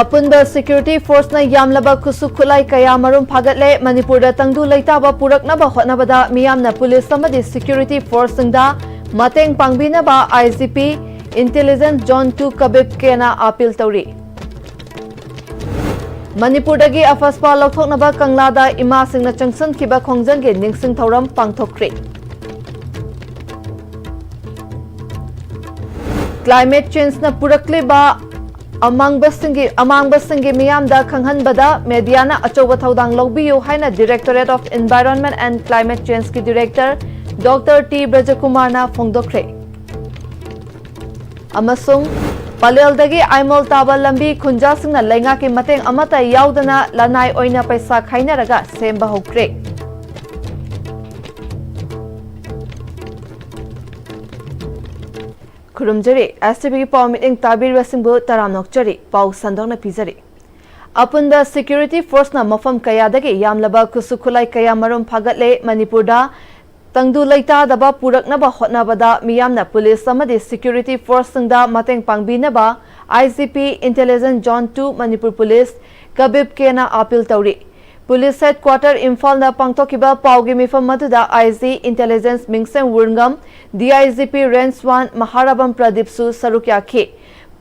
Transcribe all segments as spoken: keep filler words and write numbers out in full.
ꯑꯄꯨꯟꯕ ꯁꯦꯀ꯭ꯌꯨꯔꯤꯇꯤ ꯐꯣꯔꯁꯅ ꯌꯥꯝꯂꯕ ꯈꯨꯠꯁꯨ ꯈꯨꯠꯂꯥꯏ ꯀꯌꯥ ꯃꯔꯨꯝ ꯐꯥꯒꯠꯂꯦ꯫ ꯃꯅꯤꯄꯨꯔꯗ ꯇꯪꯗꯨ ꯂꯩꯇꯥꯕ ꯄꯨꯔꯛꯅꯕ ꯍꯣꯠꯅꯕꯗ ꯃꯤꯌꯥꯝꯅ ꯄꯨꯂꯤꯁ ꯑꯃꯗꯤ ꯁꯦꯀ꯭ꯌꯨꯔꯤꯇꯤ ꯐꯣꯔꯁꯁꯤꯡꯗ ꯃꯇꯦꯡ ꯄꯥꯡꯕꯤꯅꯕ I G P intelligence zone two ꯀꯕꯤꯞ ꯀꯦꯅ ꯑꯥꯄꯤꯜ ꯇꯧꯔꯤ꯫ ꯃꯅꯤꯄꯨꯔꯗꯒꯤ ꯑꯐꯁꯄꯥ ꯂꯧꯊꯣꯛꯅꯕ ꯀꯪꯂꯥꯗ ꯏꯃꯥꯁꯤꯡꯅ ꯆꯪꯁꯤꯟꯈꯤꯕ ꯈꯣꯡꯖꯪꯒꯤ ꯅꯤꯡꯁꯤꯡ ꯊꯧꯔꯝ ꯄꯥꯡꯊꯣꯛꯈ꯭ꯔꯦ꯫ ꯀ꯭ꯂꯥꯏꯃꯦꯠ ꯆꯦꯟꯖꯅ ꯄꯨꯔꯛꯂꯤꯕ ꯑꯃꯥꯡꯕꯁꯤꯡꯒꯤ ꯑꯃꯥꯡꯕꯁꯤꯡꯒꯤ ꯃꯤꯌꯥꯝꯗ ꯈꯪꯍꯟꯕꯗ ꯃꯦꯗꯤꯌꯥꯅ ꯑꯆꯧꯕ ꯊꯧꯗꯥꯡ ꯂꯧꯕꯤꯌꯨ ꯍꯥꯏꯅ Directorate of Environment and Climate Changeꯀꯤ ꯗꯤꯔꯦꯛꯇꯔ ꯗꯣꯛꯇꯔ ꯇꯤ ꯕ꯭ꯔꯖꯀꯨꯃꯥꯔꯅ ꯐꯣꯡꯗꯣꯛꯈ꯭ꯔꯦ꯫ ꯑꯃꯁꯨꯡ ꯄꯂꯦꯜꯗꯒꯤ ꯑꯥꯏꯃꯣꯜ ꯇꯥꯕ ꯂꯝꯕꯤ ꯈꯨꯟꯖꯥꯁꯤꯡꯅ ꯂꯩꯉꯥꯛꯀꯤ ꯃꯇꯦꯡ ꯑꯃꯠꯇ ꯌꯥꯎꯗꯅ ꯂꯅꯥꯏ ꯑꯣꯏꯅ ꯄꯩꯁꯥ ꯈꯥꯏꯅꯔꯒ ꯁꯦꯝꯕ ꯍꯧꯈ꯭ꯔꯦ꯫ ꯈꯨꯔꯨꯝꯖꯔꯤ꯫ ꯑꯦꯁ ꯇꯤ ꯚꯤꯒꯤ ꯄꯥꯎ ꯃꯤꯠꯌꯦꯡ ꯇꯥꯕꯤꯔꯤꯕꯁꯤꯡꯕꯨ ꯇꯔꯥꯝꯅ ꯑꯣꯛꯆꯔꯤ꯫ ꯄꯥꯎ ꯁꯟꯗꯣꯛꯅ ꯄꯤꯖꯔꯤ꯫ ꯑꯄꯨꯟꯕ ꯁꯦꯀ꯭ꯌꯨꯔꯤꯇꯤ ꯐꯣꯔꯁꯅ ꯃꯐꯝ ꯀꯌꯥꯗꯒꯤ ꯌꯥꯝꯂꯕ ꯈꯨꯠꯁꯨ ꯈꯨꯠꯂꯥꯏ ꯀꯌꯥ ꯃꯔꯨꯝ ꯐꯥꯒꯠꯂꯦ꯫ ꯃꯅꯤꯄꯨꯔꯗ ꯇꯪꯗꯨ ꯂꯩꯇꯥꯗꯕ ꯄꯨꯔꯛꯅꯕ ꯍꯣꯠꯅꯕꯗ ꯃꯤꯌꯥꯝꯅ ꯄꯨꯂꯤꯁ ꯑꯃꯗꯤ ꯁꯦꯀ꯭ꯌꯨꯔꯤꯇꯤ ꯐꯣꯔꯁꯁꯤꯡꯗ ꯃꯇꯦꯡ ꯄꯥꯡꯕꯤꯅꯕ I G P intelligence zone two Manipur police ꯀꯕꯤꯞ ꯀꯦꯅ ꯑꯥꯄꯤꯜ ꯇꯧꯔꯤ꯫ ꯄꯨꯂꯤꯁ ꯍꯦꯗꯀ꯭ꯋꯥꯇꯔ ꯏꯝꯐꯥꯜꯗ ꯄꯥꯡꯊꯣꯛꯈꯤꯕ ꯄꯥꯎꯒꯤ ꯃꯤꯐꯝ ꯑꯗꯨꯗ ꯑꯥꯏ ꯖꯤ ꯏꯟꯇꯦꯂꯤꯖꯦꯟꯁ ꯃꯤꯡꯁꯦꯝ ꯋꯨꯔꯉꯝ, D I G P range one ꯃꯍꯥꯔꯥꯕꯝ ꯄ꯭ꯔꯗꯤꯞꯁꯨ ꯁꯔꯨꯛ ꯌꯥꯈꯤ꯫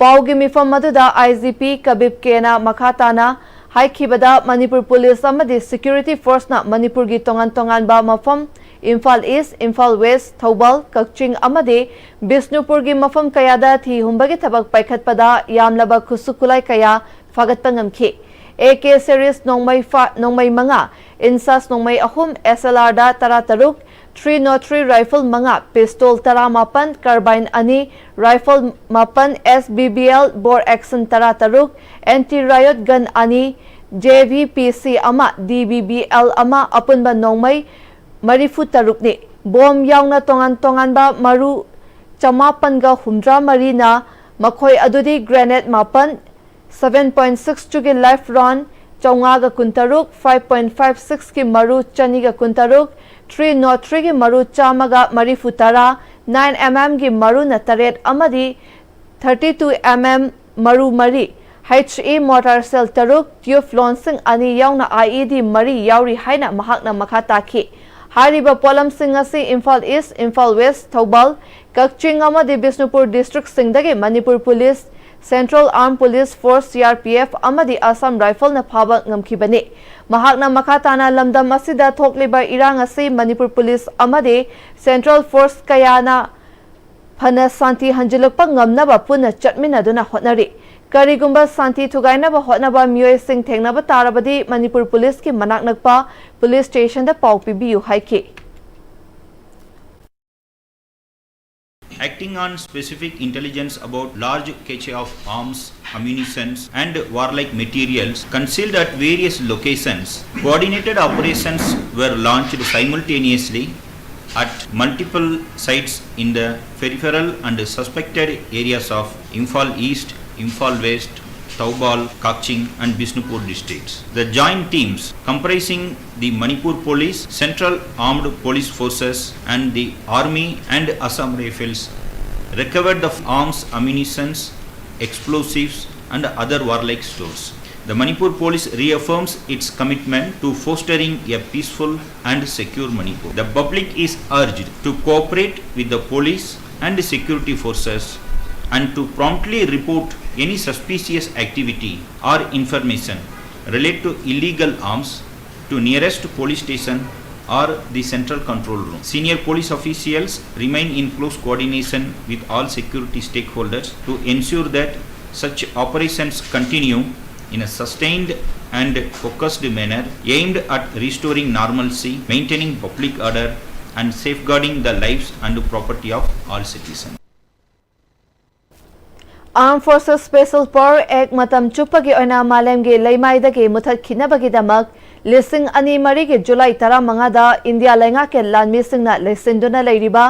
ꯄꯥꯎꯒꯤ ꯃꯤꯐꯝ ꯑꯗꯨꯗ ꯑꯥꯏ ꯖꯤ ꯄꯤ ꯀꯕꯤꯞ ꯀꯦꯅ ꯃꯈꯥ ꯇꯥꯅ ꯍꯥꯏꯈꯤꯕꯗ, ꯃꯅꯤꯄꯨꯔ ꯄꯨꯂꯤꯁ ꯑꯃꯗꯤ ꯁꯦꯀ꯭ꯌꯨꯔꯤꯇꯤ ꯐꯣꯔꯁꯅ ꯃꯅꯤꯄꯨꯔꯒꯤ ꯇꯣꯉꯥꯟ ꯇꯣꯉꯥꯟꯕ ꯃꯐꯝ, ꯏꯝꯐꯥꯜ ꯏꯁ, ꯏꯝꯐꯥꯜ ꯋꯦꯁ, ꯊꯧꯕꯥꯜ, ꯀꯛꯆꯤꯡ ꯑꯃꯗꯤ ꯕꯤꯁꯅꯨꯄꯨꯔꯒꯤ ꯃꯐꯝ ꯀꯌꯥꯗ ꯊꯤ ꯍꯨꯝꯕꯒꯤ ꯊꯕꯛ ꯄꯥꯏꯈꯠꯄꯗ ꯌꯥꯝꯂꯕ ꯈꯨꯠꯁꯨ ꯈꯨꯠꯂꯥꯏ ꯀꯌꯥ ꯐꯥꯒꯠꯄ ꯉꯝꯈꯤ꯫ ꯑꯦ ꯀꯦ ꯁꯦꯔꯤꯁ ꯅꯣꯡꯃꯩ ꯐꯥ-, ꯅꯣꯡꯃꯩ ꯃꯉꯥ, ꯏꯟꯁꯥꯁ ꯅꯣꯡꯃꯩ ꯑꯍꯨꯝ, ꯑꯦꯁ ꯑꯦꯜ ꯑꯥꯔꯗ ꯇꯔꯥ ꯇꯔꯨꯛ, ꯊ꯭ꯔꯤ ꯅꯣꯠ ꯊ꯭ꯔꯤ ꯔꯥꯏꯐꯜ ꯃꯉꯥ, ꯄꯤꯁꯇꯣꯜ ꯇꯔꯥ ꯃꯥꯄꯟ, ꯀꯥꯔꯕꯥꯏꯟ ꯑꯅꯤ, ꯔꯥꯏꯐꯜ ꯃꯥꯄꯟ, ꯑꯦꯁ ꯕꯤ ꯕꯤ ꯑꯦꯜ, ꯕꯣꯔ ꯑꯦꯛꯁꯟ ꯇꯔꯥ ꯇꯔꯨꯛ, ꯑꯦꯟꯇꯤ ꯔꯥꯏꯌꯣꯠ ꯒꯟ ꯑꯅꯤ, ꯖꯦ ꯚꯤ ꯄꯤ ꯁꯤ ꯑꯃ, ꯗꯤ ꯕꯤ ꯕꯤ ꯑꯦꯜ ꯑꯃ, ꯑꯄꯨꯟꯕ ꯅꯣꯡꯃꯩ ꯃꯔꯤꯐꯨ ꯇꯔꯨꯛꯅꯤ꯫ ꯕꯣꯝ ꯌꯥꯎꯅ ꯇꯣꯉꯥꯟ ꯇꯣꯉꯥꯟꯕ ꯃꯔꯨ ꯆꯃꯥꯄꯟꯒ ꯍꯨꯝꯗ꯭ꯔꯥ ꯃꯔꯤꯅ, ꯃꯈꯣꯏ ꯑꯗꯨꯗꯤ ꯒ꯭ꯔꯦꯅꯦꯗ ꯃꯥꯄꯟ, seven point six two ꯒꯤ live round ꯆꯥꯝꯃꯉꯥꯒ ꯀꯨꯟꯇꯔꯨꯛ, five point five six ꯀꯤ ꯃꯔꯨ ꯆꯅꯤꯒ ꯀꯨꯟꯇꯔꯨꯛ, three nought three ꯒꯤ ꯃꯔꯨ ꯆꯥꯝꯃꯒ ꯃꯔꯤꯐꯨ ꯇꯔꯥ, nine M M ꯒꯤ ꯃꯔꯨꯅ ꯇꯔꯦꯠ ꯑꯃꯗꯤ thirty two M M ꯃꯔꯨ ꯃꯔꯤ, ꯍꯩꯆ ꯏ ꯃꯣꯔꯇꯥꯔ ꯁꯦꯜ ꯇꯔꯨꯛ, ꯇ꯭ꯌꯨꯕ ꯂꯣꯟꯁꯤꯡ ꯑꯅꯤ ꯌꯥꯎꯅ ꯑꯥꯏ ꯏ ꯗꯤ ꯃꯔꯤ ꯌꯥꯎꯔꯤ ꯍꯥꯏꯅ ꯃꯍꯥꯛꯅ ꯃꯈꯥ ꯇꯥꯈꯤ꯫ ꯍꯥꯏꯔꯤꯕ ꯄꯣꯠꯂꯝꯁꯤꯡ ꯑꯁꯤ ꯏꯝꯐꯥꯜ ꯏꯁ꯭ꯠ, ꯏꯝꯐꯥꯜ ꯋꯦꯁ꯭ꯠ, ꯊꯧꯕꯥꯜ, ꯀꯛꯆꯤꯡ ꯑꯃꯗꯤ ꯕꯤꯁꯅꯨꯄꯨꯔ ꯗꯤꯁꯇ꯭ꯔꯤꯛꯁꯤꯡꯗꯒꯤ Manipur police, central armed police force, C R P F, ꯑꯃꯗꯤ ꯑꯁꯥꯝ ꯔꯥꯏꯐꯜꯅ ꯐꯥꯕ ꯉꯝꯈꯤꯕꯅꯤ꯫ ꯃꯍꯥꯛꯅ ꯃꯈꯥ ꯇꯥꯅ ꯂꯝꯗꯝ ꯑꯁꯤꯗ ꯊꯣꯛꯂꯤꯕ ꯏꯔꯥꯡ ꯑꯁꯤ ꯃꯅꯤꯄꯨꯔ ꯄꯨꯂꯤꯁ ꯑꯃꯗꯤ ꯁꯦꯟꯇ꯭ꯔꯦꯜ ꯐꯣꯔꯁ ꯀꯌꯥꯅ ꯐꯅ ꯁꯥꯟꯇꯤ ꯍꯟꯖꯤꯜꯂꯛꯄ ꯉꯝꯅꯕ ꯄꯨꯟꯅ ꯆꯠꯃꯤꯟꯅꯗꯨꯅ ꯍꯣꯠꯅꯔꯤ꯫ ꯀꯔꯤꯒꯨꯝꯕ ꯁꯥꯟꯇꯤ ꯊꯨꯒꯥꯏꯅꯕ ꯍꯣꯠꯅꯕ ꯃꯤꯑꯣꯏꯁꯤꯡ ꯊꯦꯡꯅꯕ ꯇꯥꯔꯕꯗꯤ ꯃꯅꯤꯄꯨꯔ ꯄꯨꯂꯤꯁꯀꯤ ꯃꯅꯥꯛ ꯅꯛꯄ ꯄꯨꯂꯤꯁ ꯁ꯭ꯇꯦꯁꯟꯗ ꯄꯥꯎ ꯄꯤꯕꯤꯌꯨ ꯍꯥꯏꯈꯤ꯫ Acting on specific intelligence about large cache of arms, ammunitions, and warlike materials concealed at various locations, coordinated operations were launched simultaneously at multiple sites in the peripheral and suspected areas of Imphal East, Imphal West, Thoubal, Kakching, and Bishnupur districts. The joint teams, comprising the Manipur Police, Central Armed Police Forces, and the Army and Assam Rifles, recovered the arms, ammunitions, explosives, and other warlike stores. The Manipur Police reaffirms its commitment to fostering a peaceful and secure Manipur. The public is urged to cooperate with the police and security forces and to promptly report any suspicious activity or information related to illegal arms to nearest police station or the central control room. Senior police officials remain in close coordination with all security stakeholders to ensure that such operations continue in a sustained and focused manner aimed at restoring normalcy, maintaining public order, and safeguarding the lives and property of all citizens. Armed Forces Special Power Act ꯃꯇꯝ ꯆꯨꯞꯄꯒꯤ ꯑꯣꯏꯅ ꯃꯥꯂꯦꯝꯒꯤ ꯂꯩꯃꯥꯏꯗꯒꯤ ꯃꯨꯊꯠꯈꯤꯅꯕꯒꯤꯗꯃꯛ ꯂꯤꯁꯤꯡ ꯑꯅꯤ ꯃꯔꯤꯒꯤ July ꯇꯔꯥꯃꯉꯥꯗ India ꯂꯩꯉꯥꯛꯀꯤ ꯂꯥꯟꯃꯤꯁꯤꯡꯅ ꯂꯩꯁꯤꯟꯗꯨꯅ ꯂꯩꯔꯤꯕ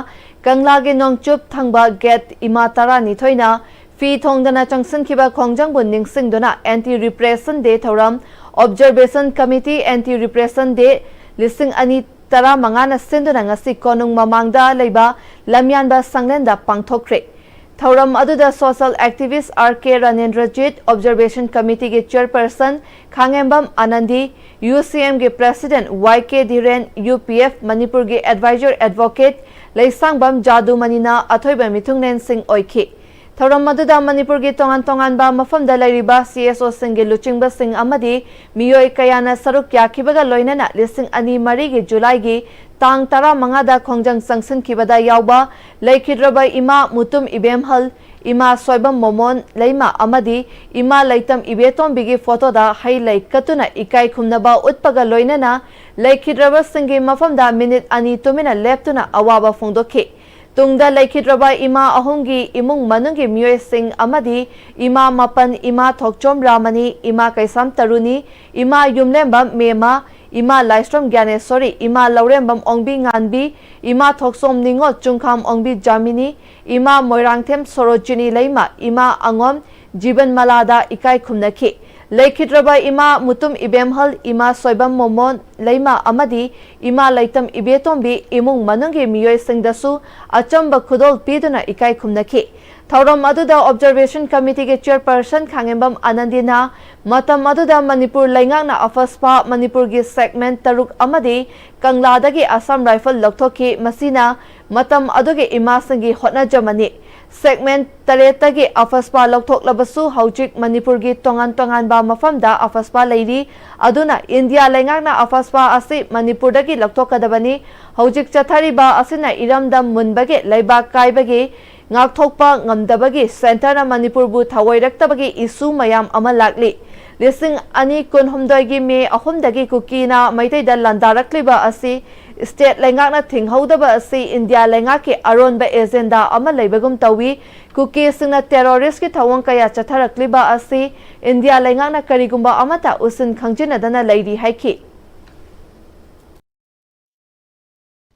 ꯀꯪꯂꯥꯒꯤ ꯅꯣꯡꯆꯨꯞ ꯊꯪꯕ ꯒꯦꯠ ꯏꯃꯥ ꯇꯔꯥꯅꯤꯊꯣꯏꯅ ꯐꯤ ꯊꯣꯡꯗꯅ ꯆꯪꯁꯤꯟꯈꯤꯕ ꯈꯣꯡꯖꯪꯕꯨ ꯅꯤꯡꯁꯤꯡꯗꯨꯅ Anti Repression Day ꯊꯧꯔꯝ, Observation Committee Anti Repression Day ꯂꯤꯁꯤꯡ ꯑꯅꯤ ꯇꯔꯥꯃꯉꯥꯅ ꯁꯤꯟꯗꯨꯅ ꯉꯁꯤ ꯀꯣꯅꯨꯡ ꯃꯃꯥꯡꯗ ꯂꯩꯕ ꯂꯝꯌꯥꯟꯕ ꯁꯪꯂꯦꯟꯗ ꯄꯥꯡꯊꯣꯛꯈ꯭ꯔꯦ꯫ ꯊꯧꯔꯝ ꯑꯗꯨꯗ social activist R K Ranendrajit, Observation Committee ꯒꯤ chairperson ꯈꯥꯉꯦꯝꯕꯝ ꯑꯥꯅꯟꯗꯤ, U C M ꯒꯤ president Y K Dhiren, U P F ꯃꯅꯤꯄꯨꯔꯒꯤ advisor advocate ꯂꯩꯁꯥꯡꯕꯝ ꯖꯥꯗꯨꯃꯅꯤꯅ ꯑꯊꯣꯏꯕ ꯃꯤꯊꯨꯡꯂꯦꯟꯁꯤꯡ ꯑꯣꯏꯈꯤ꯫ ꯊꯧꯔꯝ ꯑꯗꯨꯗ ꯃꯅꯤꯄꯨꯔꯒꯤ ꯇꯣꯉꯥꯟ ꯇꯣꯉꯥꯟꯕ ꯃꯐꯝꯗ ꯂꯩꯔꯤꯕ C S O ꯁꯤꯡꯒꯤ ꯂꯨꯆꯤꯡꯕꯁꯤꯡ ꯑꯃꯗꯤ ꯃꯤꯑꯣꯏ ꯀꯌꯥꯅ ꯁꯔꯨꯛ ꯌꯥꯈꯤꯕꯒ ꯂꯣꯏꯅꯅ ꯂꯤꯁꯤꯡ ꯑꯅꯤ ꯃꯔꯤꯒꯤ ꯖꯨꯂꯥꯏꯒꯤ ꯇꯥꯡ ꯇꯔꯥꯃꯉꯥꯗ ꯈꯣꯡꯖꯪ ꯆꯪꯁꯤꯟꯈꯤꯕꯗ ꯌꯥꯎꯕ ꯂꯩꯈꯤꯗ꯭ꯔꯕ ꯏꯃꯥ ꯃꯨꯇꯨꯝ ꯏꯕꯦꯝꯍꯜ, ꯏꯃꯥ ꯁꯣꯏꯕꯝ ꯃꯣꯃꯣꯟ ꯂꯩꯃ ꯑꯃꯗꯤ ꯏꯃꯥ ꯂꯩꯇꯝ ꯏꯕꯦꯇꯣꯝꯕꯤꯒꯤ ꯐꯣꯇꯣꯗ ꯍꯩ ꯂꯩ ꯀꯠꯇꯨꯅ ꯏꯀꯥꯏ ꯈꯨꯝꯅꯕ ꯎꯠꯄꯒ ꯂꯣꯏꯅꯅ ꯂꯩꯈꯤꯗ꯭ꯔꯕꯁꯤꯡꯒꯤ ꯃꯐꯝꯗ ꯃꯤꯅꯤꯠ ꯑꯅꯤ ꯇꯨꯃꯤꯟꯅ ꯂꯦꯞꯇꯨꯅ ꯑꯋꯥꯕ ꯐꯣꯡꯗꯣꯛꯈꯤ꯫ ꯇꯨꯡꯗ ꯂꯩꯈꯤꯗ꯭ꯔꯕ ꯏꯃꯥ ꯑꯍꯨꯝꯒꯤ ꯏꯃꯨꯡ ꯃꯅꯨꯡꯒꯤ ꯃꯤꯑꯣꯏꯁꯤꯡ ꯑꯃꯗꯤ ꯏꯃꯥ ꯃꯥꯄꯟ, ꯏꯃꯥ ꯊꯣꯛꯆꯣꯝ ꯔꯥꯃꯅꯤ, ꯏꯃꯥ ꯀꯩꯁꯥꯝ ꯇꯔꯨꯅꯤ, ꯏꯃꯥ ꯌꯨꯝꯂꯦꯝꯕꯝ ꯃꯦꯃ, ꯏꯃꯥ ꯂꯥꯏꯁ꯭ꯔꯝ ꯒ꯭ꯌꯥꯅꯦꯁꯣꯔꯤ, ꯏꯃꯥ ꯂꯧꯔꯦꯝꯕꯝ ꯑꯣꯡꯕꯤ ꯉꯥꯟꯕꯤ, ꯏꯃꯥ ꯊꯣꯛꯆꯣꯝ ꯅꯤꯉꯣꯜ ꯆꯨꯡꯈꯥꯝ ꯑꯣꯡꯕꯤ ꯖꯥꯃꯤꯅꯤ, ꯏꯃꯥ ꯃꯣꯏꯔꯥꯡꯊꯦꯝ ꯁꯣꯔꯣꯖꯤꯅꯤ ꯂꯩꯃ, ꯏꯃꯥ ꯑꯉꯣꯝ ꯖꯤꯕꯟ ꯃꯂꯥꯗ ꯏꯀꯥꯏ ꯈꯨꯝꯅꯈꯤ꯫ ꯂꯩꯈꯤꯗ꯭ꯔꯕ ꯏꯃꯥ ꯃꯨꯇꯨꯝ ꯏꯕꯦꯝꯍꯜ, ꯏꯃꯥ ꯁꯣꯏꯕꯝ ꯃꯣꯃꯣꯟ ꯂꯩꯃ ꯑꯃꯗꯤ ꯏꯃꯥ ꯂꯩꯇꯝ ꯏꯕꯦꯇꯣꯝꯕꯤ ꯏꯃꯨꯡ ꯃꯅꯨꯡꯒꯤ ꯃꯤꯑꯣꯏꯁꯤꯡꯗꯁꯨ ꯑꯆꯝꯕ ꯈꯨꯗꯣꯜ ꯄꯤꯗꯨꯅ ꯏꯀꯥꯏ ꯈꯨꯝꯅꯈꯤ꯫ ꯊꯧꯔꯝ ꯑꯗꯨꯗ Observation Committee ꯒꯤ chairperson ꯈꯥꯉꯦꯝꯕꯝ ꯑꯥꯅꯟꯗꯤꯅ ꯃꯇꯝ ꯑꯗꯨꯗ ꯃꯅꯤꯄꯨꯔ ꯂꯩꯉꯥꯛꯅ ꯑꯐꯁꯄꯥ ꯃꯅꯤꯄꯨꯔꯒꯤ segment ꯇꯔꯨꯛ ꯑꯃꯗꯤ ꯀꯪꯂꯥꯗꯒꯤ Assam Rifle ꯂꯧꯊꯣꯛꯈꯤ꯫ ꯃꯁꯤꯅ ꯃꯇꯝ ꯑꯗꯨꯒꯤ ꯏꯃꯥꯁꯤꯡꯒꯤ ꯍꯣꯠꯅꯖꯃꯅꯤ꯫ Segment ꯇꯔꯦꯠꯇꯒꯤ ꯑꯐꯁꯄꯥ ꯂꯧꯊꯣꯛꯂꯕꯁꯨ ꯍꯧꯖꯤꯛ ꯃꯅꯤꯄꯨꯔꯒꯤ ꯇꯣꯉꯥꯟ ꯇꯣꯉꯥꯟꯕ ꯃꯐꯝꯗ ꯑꯐꯁꯄꯥ ꯂꯩꯔꯤ꯫ ꯑꯗꯨꯅ ꯏꯟꯗꯤꯌꯥ ꯂꯩꯉꯥꯛꯅ ꯑꯐꯁꯄꯥ ꯑꯁꯤ ꯃꯅꯤꯄꯨꯔꯗꯒꯤ ꯂꯧꯊꯣꯛꯀꯗꯕꯅꯤ꯫ ꯍꯧꯖꯤꯛ ꯆꯠꯊꯔꯤꯕ ꯑꯁꯤꯅ ꯏꯔꯝꯗꯝ ꯃꯨꯟꯕꯒꯤ, ꯂꯩꯕꯥꯛ ꯀꯥꯏꯕꯒꯤ, ꯉꯥꯛꯊꯣꯛꯄ ꯉꯝꯗꯕꯒꯤ, centre ꯅ ꯃꯅꯤꯄꯨꯔꯕꯨ ꯊꯑꯣꯏꯔꯛꯇꯕꯒꯤ issue ꯃꯌꯥꯝ ꯑꯃ ꯂꯥꯛꯂꯤ꯫ ꯂꯤꯁꯤꯡ ꯑꯅꯤ ꯀꯨꯟꯍꯨꯝꯗꯣꯏꯒꯤ ꯃꯦ ꯑꯍꯨꯝꯗꯒꯤ ꯀꯨꯀꯤꯅ ꯃꯩꯇꯩꯗ ꯂꯥꯟꯗꯥꯔꯛꯂꯤꯕ ꯑꯁꯤ state ꯂꯩꯉꯥꯛꯅ ꯊꯤꯡꯍꯧꯗꯕ ꯑꯁꯤ ꯏꯟꯗꯤꯌꯥ ꯂꯩꯉꯥꯛꯀꯤ ꯑꯔꯣꯟꯕ agenda ꯑꯃ ꯂꯩꯕꯒꯨꯝ ꯇꯧꯏ꯫ ꯀꯨꯀꯤꯁꯤꯡꯅ terrorist ꯀꯤ ꯊꯧꯑꯣꯡ ꯀꯌꯥ ꯆꯠꯊꯔꯛꯂꯤꯕ ꯑꯁꯤ ꯏꯟꯗꯤꯌꯥ ꯂꯩꯉꯥꯛꯅ ꯀꯔꯤꯒꯨꯝꯕ ꯑꯃꯠꯇ ꯎꯁꯤꯟ ꯈꯪꯖꯤꯟꯅꯗꯅ ꯂꯩꯔꯤ ꯍꯥꯏꯈꯤ꯫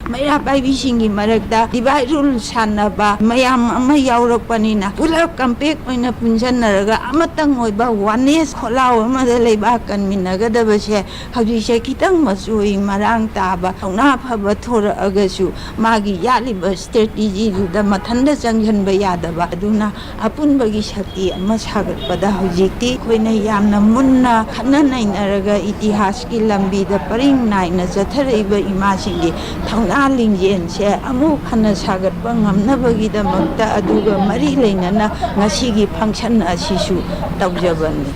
ꯃꯩꯔꯥ ꯄꯥꯏꯕꯤꯁꯤꯡꯒꯤ ꯃꯔꯛꯇ divide rule ꯁꯥꯟꯅꯕ ꯃꯌꯥꯝ ꯑꯃ ꯌꯥꯎꯔꯛꯄꯅꯤꯅ, ꯄꯨꯂꯞ ꯀꯝꯄꯦꯛ ꯑꯣꯏꯅ ꯄꯨꯟꯁꯤꯟꯅꯔꯒ ꯑꯃꯇꯪ ꯑꯣꯏꯕ oneness ꯈꯣꯜꯂꯥꯎ ꯑꯃꯗ ꯂꯩꯕꯥꯛ ꯀꯟꯃꯤꯟꯅꯒꯗꯕꯁꯦ ꯍꯧꯖꯤꯛꯁꯦ ꯈꯤꯇꯪ ꯃꯆꯣꯏ ꯃꯔꯥꯡ ꯇꯥꯕ, ꯊꯧꯅꯥ ꯐꯕ ꯊꯣꯔꯛꯑꯒꯁꯨ ꯃꯥꯒꯤ ꯌꯥꯠꯂꯤꯕ strategy ꯗꯨꯗ ꯃꯊꯟꯇ ꯆꯪꯁꯤꯟꯕ ꯌꯥꯗꯕ꯫ ꯑꯗꯨꯅ ꯑꯄꯨꯟꯕꯒꯤ ꯁꯛꯇꯤ ꯑꯃ ꯁꯥꯒꯠꯄꯗ ꯍꯧꯖꯤꯛꯇꯤ ꯑꯩꯈꯣꯏꯅ ꯌꯥꯝꯅ ꯃꯨꯟꯅ ꯈꯟꯅ ꯅꯩꯅꯔꯒ ꯏꯇꯤꯍꯥꯁꯀꯤ ꯂꯝꯕꯤꯗ ꯄꯔꯤꯡ ꯅꯥꯏꯅ ꯆꯠꯊꯔꯛꯏꯕ ꯏꯃꯥꯁꯤꯡꯒꯤ ꯊꯧꯅꯥ ꯂꯤꯡꯖꯦꯜꯁꯦ ꯑꯃꯨꯛ ꯍꯟꯅ ꯁꯥꯒꯠꯄ ꯉꯝꯅꯕꯒꯤꯗꯃꯛꯇ ꯑꯗꯨꯒ ꯃꯔꯤ ꯂꯩꯅꯅ ꯉꯁꯤꯒꯤ function ꯑꯁꯤꯁꯨ ꯇꯧꯖꯕꯅꯤ꯫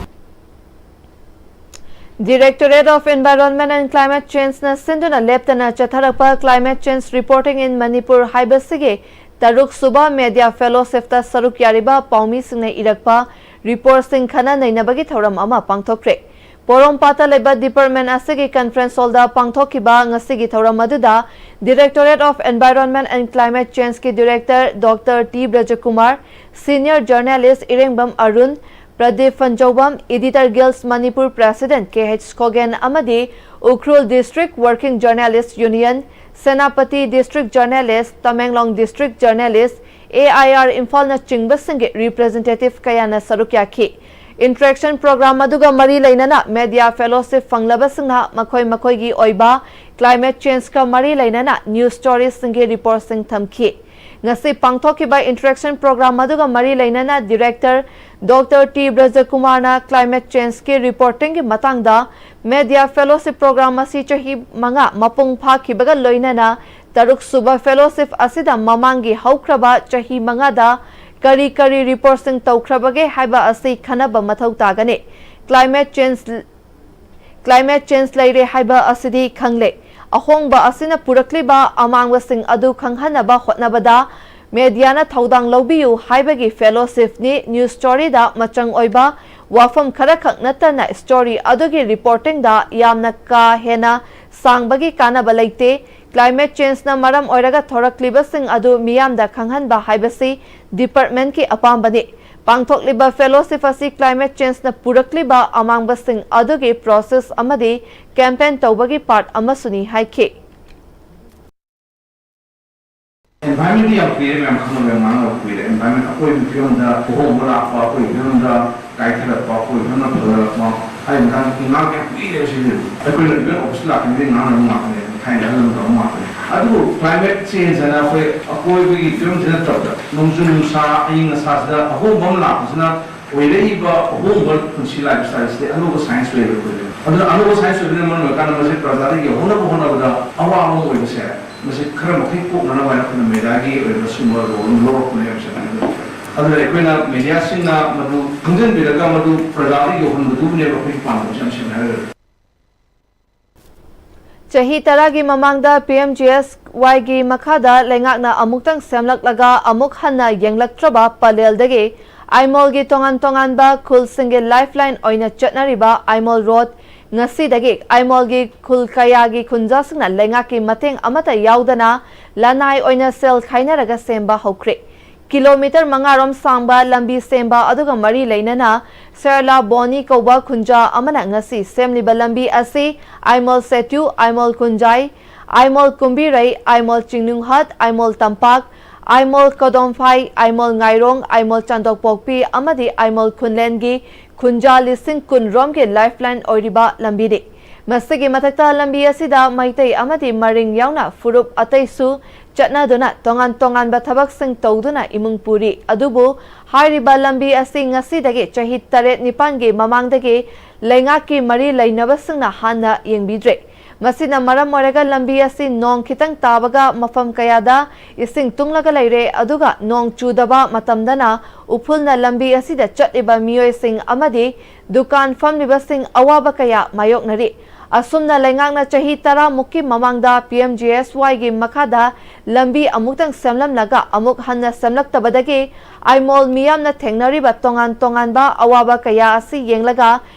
Directorate of Environment and Climate Change ꯅ ꯁꯤꯟꯗꯨꯅ ꯂꯦꯞꯇꯅ ꯆꯠꯊꯔꯛꯄ Climate Change Reporting in Manipur ꯍꯥꯏꯕꯁꯤꯒꯤ ꯇꯔꯨꯛ ꯁꯨꯕ Media Fellowship ꯇ ꯁꯔꯨꯛ ꯌꯥꯔꯤꯕ ꯄꯥꯎꯃꯤꯁꯤꯡꯅ ꯏꯔꯛꯄ report ꯁꯤꯡ ꯈꯟꯅ ꯅꯩꯅꯕꯒꯤ ꯊꯧꯔꯝ ꯑꯃ ꯄꯥꯡꯊꯣꯛꯈ꯭ꯔꯦ꯫ ꯄꯣꯔꯣꯝꯄꯥꯠꯇ ꯂꯩꯕ department ꯑꯁꯤꯒꯤ conference hall ꯗ ꯄꯥꯡꯊꯣꯛꯈꯤꯕ ꯉꯁꯤꯒꯤ ꯊꯧꯔꯝ ꯑꯗꯨꯗ Directorate of Environment and Climate Change ꯀꯤ director Doctor T ꯕ꯭ꯔꯖꯀꯨꯃꯥꯔ, senior journalist Irengbam Arun, Pradip Phanjoubam, Editor Guilds Manipur President K H Khogen ꯑꯃꯗꯤ Ukhrul District Working Journalist Union, Senapati District Journalist, Tamenglong District Journalist, A I R ꯏꯝꯐꯥꯜꯅ ꯆꯤꯡꯕꯁꯤꯡꯒꯤ representative ꯀꯌꯥꯅ ꯁꯔꯨꯛ ꯌꯥꯈꯤ꯫ Interaction program ꯑꯗꯨꯒ ꯃꯔꯤ ꯂꯩꯅꯅ media fellowship ꯐꯪꯂꯕꯁꯤꯡꯅ ꯃꯈꯣꯏ ꯃꯈꯣꯏꯒꯤ ꯑꯣꯏꯕ climate change ꯀ ꯃꯔꯤ ꯂꯩꯅꯅ news story ꯁꯤꯡꯒꯤ report ꯁꯤꯡ ꯊꯝꯈꯤ꯫ ꯉꯁꯤ ꯄꯥꯡꯊꯣꯛꯈꯤꯕ interaction program ꯑꯗꯨꯒ ꯃꯔꯤ ꯂꯩꯅꯅ director Doctor T ꯕ꯭ꯔꯖꯀꯨꯃꯥꯔꯅ climate change ꯀꯤ reporting ꯒꯤ ꯃꯇꯥꯡꯗ media fellowship program ꯑꯁꯤ ꯆꯍꯤ ꯃꯉꯥ ꯃꯄꯨꯡ ꯐꯥꯈꯤꯕꯒ ꯂꯣꯏꯅꯅ ꯇꯔꯨꯛ ꯁꯨꯕ fellowship ꯑꯁꯤꯗ ꯃꯃꯥꯡꯒꯤ ꯍꯧꯈ꯭ꯔꯕ ꯆꯍꯤ ꯃꯉꯥꯗ ꯀꯔꯤ ꯀꯔꯤ report ꯁꯤꯡ ꯇꯧꯈ꯭ꯔꯕꯒꯦ ꯍꯥꯏꯕ ꯑꯁꯤ ꯈꯟꯅꯕ ꯃꯊꯧ ꯇꯥꯒꯅꯤ꯫ Climate change climate change ꯂꯩꯔꯦ ꯍꯥꯏꯕ ꯑꯁꯤꯗꯤ ꯈꯪꯂꯦ꯫ ꯑꯍꯣꯡꯕ ꯑꯁꯤꯅ ꯄꯨꯔꯛꯂꯤꯕ ꯑꯃꯥꯡꯕꯁꯤꯡ ꯑꯗꯨ ꯈꯪꯍꯟꯅꯕ ꯍꯣꯠꯅꯕꯗ media ꯅ ꯊꯧꯗꯥꯡ ꯂꯧꯕꯤꯌꯨ ꯍꯥꯏꯕꯒꯤ fellowship ꯅꯤ꯫ News story ꯗ ꯃꯆꯪ ꯑꯣꯏꯕ ꯋꯥꯐꯝ ꯈꯔꯈꯛ ꯅꯠꯇꯅ story ꯑꯗꯨꯒꯤ reporting ꯗ ꯌꯥꯝꯅ ꯀꯥ ꯍꯦꯟꯅ ꯁꯥꯡꯕꯒꯤ ꯀꯥꯟꯅꯕ ꯂꯩꯇꯦ꯫ Climate change ꯅ ꯃꯔꯝ ꯑꯣꯏꯔꯒ ꯊꯣꯔꯛꯂꯤꯕꯁꯤꯡ ꯑꯗꯨ ꯃꯤꯌꯥꯝꯗ ꯈꯪꯍꯟꯕ ꯍꯥꯏꯕꯁꯤ department ꯀꯤ ꯑꯄꯥꯝꯕꯅꯤ꯫ ꯄꯥꯡꯊꯣꯛꯂꯤꯕ fellowship ꯑꯁꯤ climate change ꯅ ꯄꯨꯔꯛꯂꯤꯕ ꯑꯃꯥꯡꯕꯁꯤꯡ ꯑꯗꯨꯒꯤ process ꯑꯃꯗꯤ campaign ꯇꯧꯕꯒꯤ part ꯑꯃꯁꯨꯅꯤ ꯍꯥꯏꯈꯤ꯫ Environment ꯗꯤ ꯌꯥꯝ ꯀꯨꯏꯔꯦ, ꯃꯌꯥꯝ ꯈꯪꯅꯕ, ꯌꯥꯝ ꯉꯥꯡꯅꯕ ꯀꯨꯏꯔꯦ꯫ Environment ꯑꯩꯈꯣꯏꯒꯤ ꯐꯤꯕꯝꯗ ꯑꯍꯣꯡꯕ ꯂꯥꯛꯄ, ꯑꯩꯈꯣꯏꯒꯤ ꯐꯤꯕꯝꯗ ꯀꯥꯏꯊꯔꯛꯄ, ꯑꯩꯈꯣꯏꯒꯤ ꯐꯤꯕꯝꯗ ꯐꯒꯠꯂꯛꯄ ꯍꯥꯏꯕ ꯃꯇꯥꯡꯗ ꯉꯥꯡꯕ ꯌꯥꯝ ꯀꯨꯏꯔꯦꯕ꯫ ꯁꯤꯗꯤ ꯑꯩꯈꯣꯏꯅ even office ꯂꯥꯛꯄꯗꯗꯤ ꯉꯥꯡꯅꯕ ꯉꯥꯛꯇꯅꯦ, ꯊꯥꯏꯅ ꯑꯍꯜ ꯂꯃꯟ ꯇꯧꯕ ꯉꯥꯛꯇꯅꯦ꯫ ꯑꯗꯨꯕꯨ climate change ꯍꯥꯏꯅ ꯑꯩꯈꯣꯏ ꯑꯀꯣꯏꯕꯒꯤ ꯐꯤꯕꯝꯁꯤ ꯅꯠꯇꯕꯗ, ꯅꯣꯡꯖꯨ ꯅꯨꯡꯁꯥ ꯑꯏꯪ ꯑꯁꯥꯁꯤꯗ ꯑꯍꯣꯡꯕ ꯑꯃ ꯂꯥꯛꯄꯁꯤꯅ ꯑꯣꯏꯔꯛꯏꯕ ꯑꯍꯣꯡꯕ ꯄꯨꯟꯁꯤ lifestyle ꯁꯤꯗꯤ ꯑꯅꯧꯕ science ꯑꯣꯏꯌꯦꯕ ꯑꯩꯈꯣꯏꯗ꯫ ꯑꯗꯨꯅ ꯑꯅꯧꯕ science ꯑꯣꯏꯕꯅ ꯃꯔꯝ ꯑꯣꯏꯔꯀꯥꯟꯗ ꯃꯁꯤ ꯄ꯭ꯔꯖꯥꯗ ꯌꯧꯍꯟꯅꯕ ꯍꯣꯠꯅꯕꯗ ꯑꯋꯥꯕ ꯑꯃ ꯑꯣꯏꯕꯁꯦ, ꯃꯁꯤ ꯈꯔ ꯃꯈꯩ ꯀꯣꯛꯅꯅꯕ ꯍꯥꯏꯅ ꯑꯩꯈꯣꯏꯅ media ꯒꯤ ꯑꯣꯏꯕ ꯁꯤꯒꯨꯝꯕ role ꯑꯃ ꯂꯧꯔꯛꯄꯅꯦ ꯍꯥꯏꯕꯁꯦ ꯍꯥꯏꯖꯅꯤꯡꯉꯤ꯫ ꯑꯗꯨꯅ ꯑꯩꯈꯣꯏꯅ media ꯁꯤꯡꯅ ꯃꯗꯨ ꯈꯪꯖꯤꯟꯕꯤꯔꯒ ꯃꯗꯨ ꯄ꯭ꯔꯖꯥꯗ ꯌꯧꯍꯟꯕꯗꯨꯕꯨꯅꯦꯕ ꯑꯩꯈꯣꯏꯒꯤ ꯄꯥꯟꯗꯝꯁꯦ, ꯌꯥꯝ ꯁꯦꯡꯅ ꯍꯥꯏꯔꯒꯗꯤ꯫ ꯆꯍꯤ ꯇꯔꯥꯒꯤ ꯃꯃꯥꯡꯗ ꯄꯤ ꯑꯦꯝ ꯖꯤ ꯑꯦꯁ ꯋꯥꯏꯒꯤ ꯃꯈꯥꯗ ꯂꯩꯉꯥꯛꯅ ꯑꯃꯨꯛꯇꯪ ꯁꯦꯝꯂꯛꯂꯒ ꯑꯃꯨꯛ ꯍꯟꯅ ꯌꯦꯡꯂꯛꯇ꯭ꯔꯕ ꯄꯂꯦꯜꯗꯒꯤ ꯑꯥꯏꯃꯣꯜꯒꯤ ꯇꯣꯉꯥꯟ ꯇꯣꯉꯥꯟꯕ ꯈꯨꯜꯁꯤꯡꯒꯤ lifeline ꯑꯣꯏꯅ ꯆꯠꯅꯔꯤꯕ ꯑꯥꯏꯃꯣꯜ ꯔꯣꯗ ꯉꯁꯤꯗꯒꯤ ꯑꯥꯏꯃꯣꯜꯒꯤ ꯈꯨꯜ ꯀꯌꯥꯒꯤ ꯈꯨꯟꯖꯥꯁꯤꯡꯅ ꯂꯩꯉꯥꯛꯀꯤ ꯃꯇꯦꯡ ꯑꯃꯠꯇ ꯌꯥꯎꯗꯅ ꯂꯅꯥꯏ ꯑꯣꯏꯅ ꯁꯦꯜ ꯈꯥꯏꯅꯔꯒ ꯁꯦꯝꯕ ꯍꯧꯈ꯭ꯔꯦ꯫ ꯀꯤꯂꯣꯃꯤꯇꯔ ꯃꯉꯥ ꯔꯣꯝ ꯁꯥꯡꯕ ꯂꯝꯕꯤ ꯁꯦꯝꯕ ꯑꯗꯨꯒ ꯃꯔꯤ ꯂꯩꯅꯅ ꯁꯦꯔꯂꯥ ꯕꯣꯅꯤ ꯀꯧꯕ ꯈꯨꯟꯖꯥ ꯑꯃꯅ ꯉꯁꯤ ꯁꯦꯝꯂꯤꯕ ꯂꯝꯕꯤ ꯑꯁꯤ ꯑꯥꯏꯃꯣꯜ ꯁꯦꯇꯨ, ꯑꯥꯏꯃꯣꯜ ꯀꯨꯟꯖꯥꯏ, ꯑꯥꯏꯃꯣꯜ ꯀꯨꯝꯕꯤꯔꯩ, ꯑꯥꯏꯃꯣꯜ ꯆꯤꯡꯅꯨꯡꯍꯠ, ꯑꯥꯏꯃꯣꯜ ꯇꯝꯄꯥꯛ, ꯑꯥꯏꯃꯣꯜ ꯀꯗꯣꯝꯐꯥꯏ, ꯑꯥꯏꯃꯣꯜ ꯉꯥꯏꯔꯣꯡ, ꯑꯥꯏꯃꯣꯜ ꯆꯥꯟꯗꯣꯛꯄꯣꯛꯄꯤ ꯑꯃꯗꯤ ꯑꯥꯏꯃꯣꯜ ꯈꯨꯟꯂꯦꯟꯒꯤ ꯈꯨꯟꯖꯥ ꯂꯤꯁꯤꯡ ꯀꯨꯟ ꯔꯣꯝꯒꯤ lifeline ꯑꯣꯏꯔꯤꯕ ꯂꯝꯕꯤꯅꯤ꯫ ꯃꯁꯤꯒꯤ ꯃꯊꯛꯇ ꯂꯝꯕꯤ ꯑꯁꯤꯗ ꯃꯩꯇꯩ ꯑꯃꯗꯤ ꯃꯔꯤꯡ ꯌꯥꯎꯅ ꯐꯨꯔꯨꯞ ꯑꯇꯩꯁꯨ ꯆꯠꯅꯗꯨꯅ ꯇꯣꯉꯥꯟ ꯇꯣꯉꯥꯟꯕ ꯊꯕꯛꯁꯤꯡ ꯇꯧꯗꯨꯅ ꯏꯃꯨꯡ ꯄꯨꯔꯤ꯫ ꯑꯗꯨꯕꯨ ꯍꯥꯏꯔꯤꯕ ꯂꯝꯕꯤ ꯑꯁꯤ ꯉꯁꯤꯗꯒꯤ ꯆꯍꯤ ꯇꯔꯦꯠ ꯅꯤꯄꯥꯟꯒꯤ ꯃꯃꯥꯡꯗꯒꯤ ꯂꯩꯉꯥꯛꯀꯤ ꯃꯔꯤ ꯂꯩꯅꯕꯁꯤꯡꯅ ꯍꯥꯟꯅ ꯌꯦꯡꯕꯤꯗ꯭ꯔꯦ꯫ ꯃꯁꯤꯅ ꯃꯔꯝ ꯑꯣꯏꯔꯒ ꯂꯝꯕꯤ ꯑꯁꯤ ꯅꯣꯡ ꯈꯤꯇꯪ ꯇꯥꯕꯒ ꯃꯐꯝ ꯀꯌꯥꯗ ꯏꯁꯤꯡ ꯇꯨꯡꯂꯒ ꯂꯩꯔꯦ, ꯑꯗꯨꯒ ꯅꯣꯡ ꯆꯨꯗꯕ ꯃꯇꯝꯗꯅ ꯎꯐꯨꯜꯅ ꯂꯝꯕꯤ ꯑꯁꯤꯗ ꯆꯠꯂꯤꯕ ꯃꯤꯑꯣꯏꯁꯤꯡ ꯑꯃꯗꯤ ꯗꯨꯀꯥꯟ ꯐꯝꯂꯤꯕꯁꯤꯡ ꯑꯋꯥꯕ ꯀꯌꯥ ꯃꯥꯌꯣꯛꯅꯔꯤ꯫ ꯑꯁꯨꯝꯅ ꯂꯩꯉꯥꯛꯅ ꯆꯍꯤ ꯇꯔꯥꯃꯨꯛꯀꯤ ꯃꯃꯥꯡꯗ ꯄꯤ ꯑꯦꯝ ꯖꯤ ꯑꯦꯁ ꯋꯥꯏꯒꯤ ꯃꯈꯥꯗ ꯂꯝꯕꯤ ꯑꯃꯨꯛꯇꯪ ꯁꯦꯝꯂꯝꯂꯒ ꯑꯃꯨꯛ ꯍꯟꯅ ꯁꯦꯝꯂꯛꯇꯕꯗꯒꯤ ꯑꯥꯏꯃꯣꯜ ꯃꯤꯌꯥꯝꯅ ꯊꯦꯡꯅꯔꯤꯕ ꯇꯣꯉꯥꯟ ꯇꯣꯉꯥꯟꯕ ꯑꯋꯥꯕ ꯀꯌꯥ ꯑꯁꯤ ꯌꯦꯡꯂꯒ